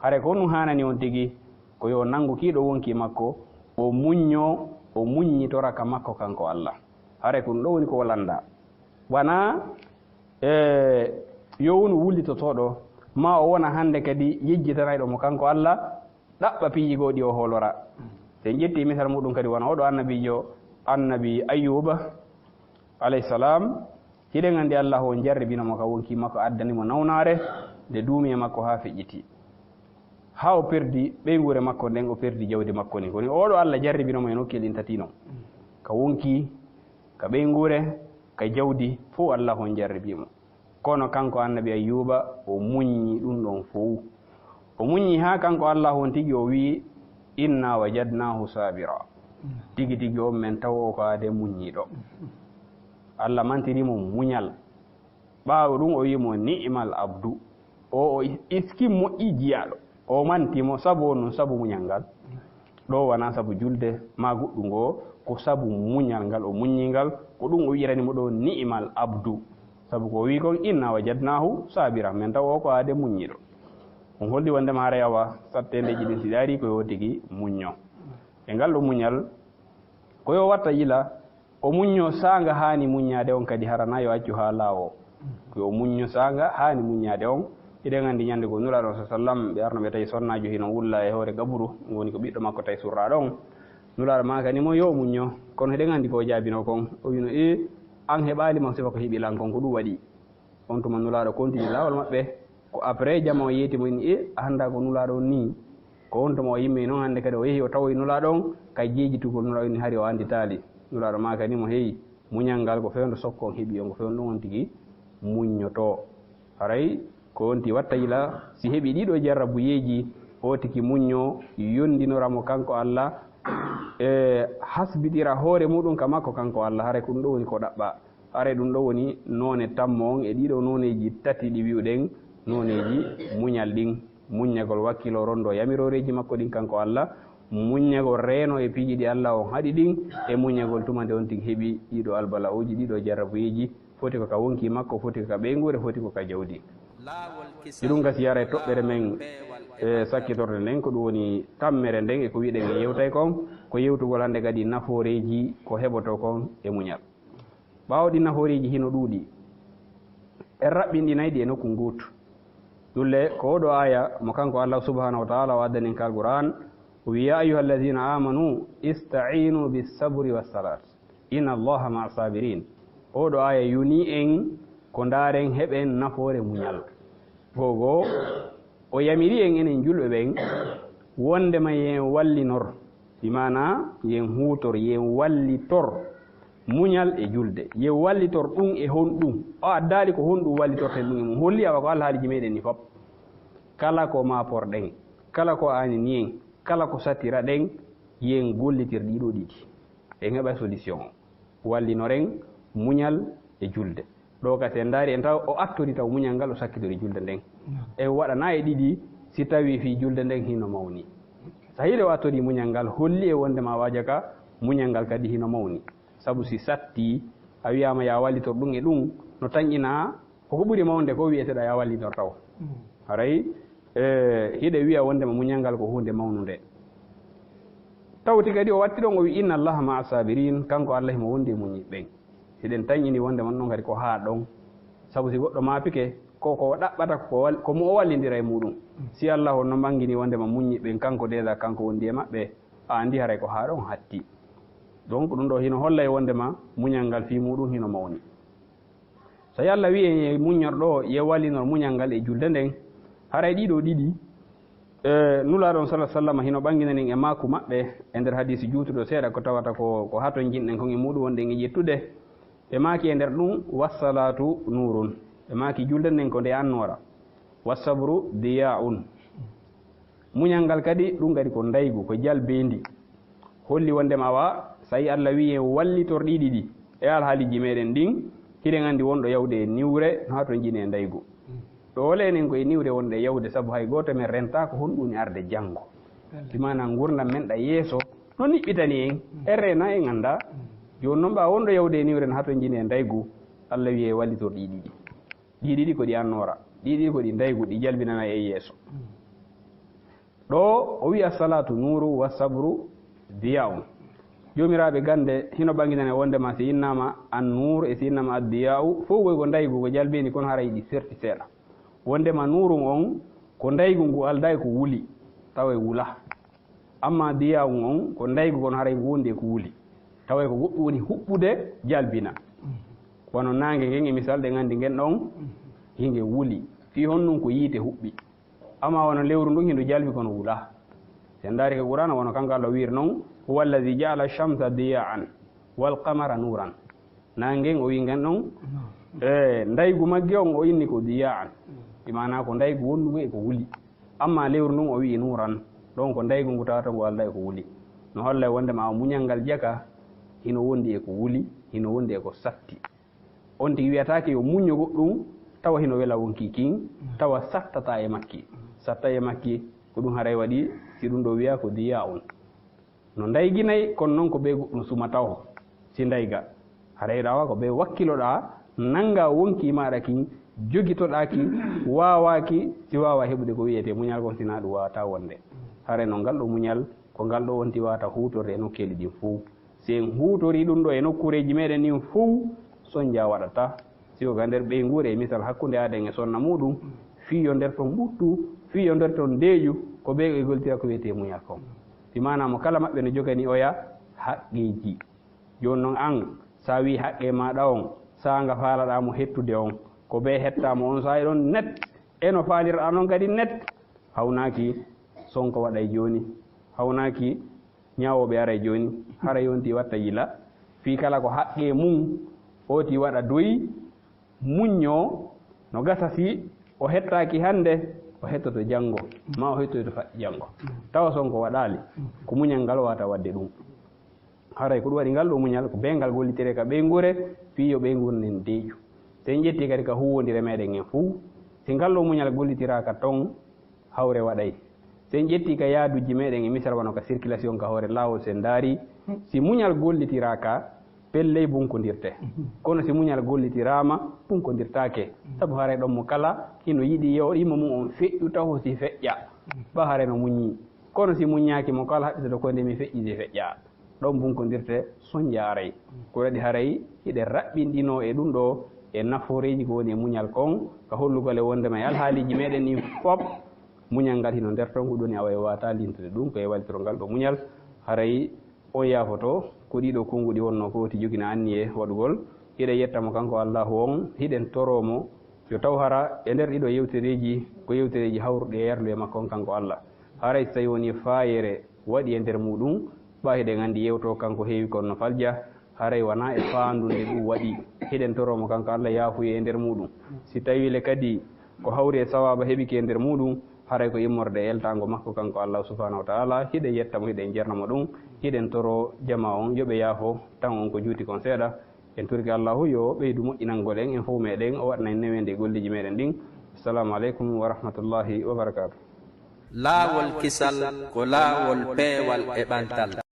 Hare ko ɗum haanani on tigi, ko yo nanngu kiiɗo wonki makko, o muññoo, o muññitora ka makko kanko Allah. Hare ko ɗum ɗo woni ko o lannda. Wanaa, e, yo wonu wullitotooɗo, maa o wona hannde kadi yejjitanayɗo mo kanko Allah, ɗaɓɓa piiji goo ɗi o hoolora. So en ƴetti misal muɗum kadi, wano oɗo annabiijo, annabi Ayyuba, alayhi salam, hiɗen anndi Allahu on jarribino mo ka wonki makko, addani mo nawnaare, nde duumi e makko haa feƴƴiti. Haa o perdi ɓeynguure makko nden, o perdi jawdi makko ndin. Ko ni oɗo Allah jarribino mo e nokkeeli ɗin tati non. Ka wonki, ka ɓeynguure, ka jawdi, fof Allahu on jarribii mo. Kono kanko annabi Ayyuba, o muññi ɗum ɗon fow. O muññi haa kanko Allah on tigi o wi'i, "Inna wajadnahu sabira." Tigi tigi on men taw o ko ade muññiiɗo. Allah mantiri mo muñal. Ɓaawo ɗum o wi'i mo, "Ni'mal abdu." O, o iskin moƴƴi jiyaaɗo. O manti mo sabu on ɗum, sabu muñal ngal. Ɗo wanaa sabu julde maa goɗɗum, ngo ko sabu muñal ngal o muññi ngal. Ko ɗum o wi'irani mo ɗo, "Ni'mal abdu." Sabu ko o wi'i kon, "Inna wajadnahu sabira." Men taw o ko ade muññiiɗo. On holli wonde ma haray awa satteendeeji ɗin si ɗaari ko yo tigi muñño. E ngal ɗo muñal, ko yo watta yila, o muñño saanga haani muññaade on kadi, harana yo accu haa laawo. Ko yo muñño saanga haani muññaade on. Hiɗen anndi ñande goo Nulaaɗo on, sallallahu alaihi wasallam, ɓe arno ɓe tawi sonnaajo hino wulla e hoore gaburu, ɗum woni ko ɓiɗɗo makko tawi surraaɗo on. Nulaaɗo maakani mo yo o muñño, kono hiɗen anndi ko o jaabino kon. O wino, "E, an heɓaali ma sifa ko heɓi lan kon, ko ɗum waɗi." On tuma Nulaaɗo kontini laawol maɓɓe. Ko après jama o yeeti mo, wini, "E, a hannda ko Nulaaɗo on nii?" Ko on tuma o yimmii noon, hannde kadi o yehi o tawoyi Nulaaɗo on ka jeejitugol Nulaaɗo on, hari o annditaali. Nulaaɗo maakani mo, hey, muñal ngal ko fewndo sokko on heɓi on, ko fewndo ɗum on tigi muññotoo. Haray ko on tigi watta yila, si heɓi ɗiɗo jarrabuyeeji, o tigi muññoo, yondinora mo kanko Alla, e hasbitira hoore muɗum ka makko kanko Alla, haray ko ɗum ɗo woni ko ɗaɓɓa. Haray ɗum ɗo woni noone tammo on e ɗiɗo nooneeji tati ɗi wi'uɗen nooneeji muñal ɗin. Muññagol wakkilo rondo yamirooreeji makko ɗin kanko Alla, muññagol reeno e piiji ɗi Alla on haɗi ɗin, e muññagol tuma nde on tigi heɓi ɗiɗo albala'uuji, ɗiɗo jarrabuyeeji, foti ko ka wonkii makko, foti ko ka ɓeynguure, foti ko ka jawdi. Hiɗum gasi yara e toɓɓere men e sakkitorde nden, ko ɗum woni tammere nden e ko wi'ɗen e yewtay kon, ko yewtugol hannde kadi nafooreeji ko heɓotoo kon e muñal. Ɓaawo ɗi nafooreeji hino ɗuuɗi, en raɓɓinɗinay ɗi e nokku ngootu. Ɗum le ko oɗo aaya mo kanko Allah subhanahu wa ta'ala o addanen ka Alqur'an, o wi'i, "Ya ayyuhallazina amanu ista'inu bis sabri was salat, inna Allaha ma'a sabirin." Oɗo aaya yoni en ko ndaaren heɓen nafoore muñal. Gogo, o yamiri en enen julɓe ɓen wondema yen wallinor, bi maana yen huutor, yen wallitor muñal e julde. Yen wallitor ɗum e honɗum? O addaali ko honɗum wallitorten ɗum e mum. Holli awa ko alhaaliji meɗen ni fop. Kala ko maaporɗen, kala ko aanini en, kala ko sattiraɗen, yen gollitir ɗiɗo ɗiɗi. En heɓa solution o. Wallinoren muñal e julde. Ɗo ka sen ndaari en taw o attori taw muñal ngal o sakkitori julde nden. E waɗana e ɗiɗi si tawi fii julde nden hino mawni. So hiɗe o attori muñal ngal holli e wondema waaja ka muñal ngal kadi hino mawni. Sabu si satti a wi'ama ya wallitor ɗum e ɗum no tanƴina koko ɓuri mawnde ko wi'eteɗa ya wallitor taw. Haray e, hiɗe wi'a wondema muñal ngal ko huunde mawnunde. Tawti kadi o watti ɗon o wi, "Inna Allaha ma'a sabirin," kanko Allah himo wondi e muññiɓe ɓen. Hiɗen tanƴini wondema ɗon kadi ko haa ɗon. Sabu si goɗɗo maapike, ko, ko o ɗaɓɓata ko wal-, ko mo o wallindira e muɗum. Si Allah on no ɓangini wondema muññiɓe ɓen kanko deeda kanko wondi e maɓɓe, a andi haray ko haa ɗon hatti. Donc ɗum ɗo hino holla e wondema muñal ngal fii muɗum hino mawni. So Yalla wi'e muññorɗo o, ye wallinor muñal ngal e julde nden, haray ɗiɗo ɗiɗi, e, Nulaaɗo on sala sallama hino ɓanngina nin e maaku maɓɓe e nder hadiisi juutuɗo seeɗa ko tawata ko, ko hato jinɗen kon e muuɗum wonɗen e ƴettude. Ɓe maaki e nder ɗum, "Wassalaatu nuurun." Ɓe maaki julde nden ko nde annoora. "Wassabru diyaa'un." Muñal ngal kadi, ɗum kadi ko ndaygu, ko jalbeendi. Holli wondema awa, so tawi Alla wi'i en wallitor ɗiɗi ɗi e alhaaliiji meɗen ɗin, hiɗen anndi wonɗo yawde e niwre no hatonjini e ndaygu. Ɗo le enen ko e niwre wonɗe yawde, sabu hay gooto men rentaako honɗum woni arde janngo. Bi maana ngurdam men ɗa yeeso no niɓɓitani en, en reena en annda. Jooni noon ɓa wonɗo yawde e niwre no hatonjini e ndaygu, Alla wi'i en wallitor ɗiɗi ɗi. Ɗiɗi ɗi ko ɗi annoora, ɗiɗi ɗi ko ɗi ndaygu, ɗi jalbinana e yeeso. Ɗo o wi'a, "Salaatu nuuru wa sabru diya'un." Joomiraaɓe gannde hino ɓanginane wondema si innama an nuur e si innama ad diya'u, fof koy ko ndaygu ko jalbini, kono haray ɗi serti seeɗa. Wondema nuurun on ko ndaygu ngu alday ko wuli, tawa e wula. Amma diya'un on ko ndaygu kono haray ngu wondi e ko wuli. Tawa e ko goɗɗum woni huɓɓude jalbina. Wano naange ngen e misal ɗen anndi ngen ɗon hinge wuli. Fii honɗum ko yiite huɓɓi. Amma wano lewru ndun hindu jalbi kono wula. Sen ndaari ka Qur'aana wano kanko Alla wi'iri non, "Huwa allazi ja'ala shamsa diya'an wal qamara nuuran." Naange ngen o wi'i ngen ɗon, e, ndaygu magge on o inni ko diya'an. Bi maana ko ndaygu wondugu e ko wuli. Amma lewru ndun o wi'i nuuran. Ɗon ko ndaygu ngu tawata ngu alda e ko wuli. No holla e wondema o muñal ngal jaka hino wondi e ko wuli, hino wondi e ko satti. On tigi wiyataake yo muñño goɗɗum, tawa hino wela wonkii kin, tawa sattata e makki. Satta e makki, ko ɗum haray waɗi, si ɗum ɗo wiya ko diya on. No ndayginay, kono noon ko ɓe goɗɗum suma taw. Si ndayga, haray ɗawa ko ɓe wakkiloɗaa, nannga wonkii maaɗa kin, jogitoɗaa ki, waawaaki, si waawa heɓude ko wiyetee muñal kon, sinaa ɗum waawata wonde. Haray noon ngal ɗo muñal, ko ngal ɗo on tiwaata huutorde e nokkeeli ɗin fow. Si en huutorii ɗum ɗo e nokkuureeji meɗen ɗin fow, sonja waɗata. Si ko ka nder ɓeynguure e misal hakkunde aaden e sonna muuɗum, fii yo nder ton ɓuttu, fii yo nder ton deeƴu, ko ɓe e goltira ko wiyetee muñal kon. Si maanaa mo kala maɓɓe no jogani oya haqqeeji. Jooni noon an, so a wii haqqee maaɗa on, saanga faalaɗaa mo hettude on, ko ɓe hettaa mo on saa'i ɗon net, e no faaliraɗaa noon kadi net, hawnaaki Sonko waɗay jooni, hawnaaki ñaawooɓe aray jooni, hara yonti watta yila, fii kala ko haqqee mum, ooti waɗa doy, muññoo, no gasa si o hettaaki hannde, o hettoto janngo, maa o hettoto fa-, janngo. Tawa Sonko waɗaali, ko muñal ngal waata waɗde ɗum. Haray ko ɗum waɗi ngal ɗoo muñal, ko bee ngal gollitiree ka ɓeynguure, fii yo ɓeynguure nden deeƴu. So en ƴettii kadi ka huuwondire meɗen en fuu, si ngal ɗoo muñal gollitiraaka ton, hawre waɗay. So en ƴettii ka yaaduuji meɗen e misal wano ka circulation ka hoore laawol, so en ndaari, si muñal gollitiraaka, pelley bunkondirte. Kono si muñal gollitiraama, bunkondirtaake. Sabu haray ɗon mo kala hino yiɗi yo yimmo mum on feƴƴu taho si feƴƴa. Ba haray no muññi. Kono si muññaaki mo kala haɓɓitoto ko nde mi feƴƴi si feƴƴa. Ɗon bunkondirte soñja aray. Ko waɗi haray hiɗen raɓɓinɗinoo e ɗum ɗoo e nafooreeji ko woni e muñal kon, ka hollugol e wonndema e alhaaliiji meɗen ɗin fof, muñal ngal hino nder ton, ko ɗum woni awa e waata lintude ɗum ko e wallitoro ngal ɗoo muñal. Haray on yaafoto ko ɗii ɗoo konnguɗi wonnoo ko woti jogina anniye waɗugol. Hiɗen yetta mo kanko Allaahu on, hiɗen toroo mo yo taw hara e nder ɗii ɗoo yewtereeji ko yewtereeji hawruɗi e yarlu e makko on kanko Alla. Haray so tawii wonii faayeere waɗi e nder muuɗum, ɓaa hiɗen anndi yewto kanko heewi kon no falja, haray wanaa e faandu nde ɗum waɗi. Hiɗen toroo mo kanko Alla yaafuye e nder muuɗum. Si tawii le kadi ko hawri e sawaaba heɓike e nder muuɗum, haray ko immorde e eltaango makko kanko Alla subhaanahu wa ta'aala. Hiɗen yetta mo, hiɗen jerna mo ɗum, hiɗen toroo jamaa on yo ɓe yaafo tan on ko juuti kon seeɗa. En torike Allaahu yo ɓeydu moƴƴinangol en, en fof meɗen, o waɗana en neweende e golleeji meɗen ɗin. Assalamu aleykum wa rahmatullahi wa barakaatuh. Laawol kisal ko laawol peewal e ɓantal.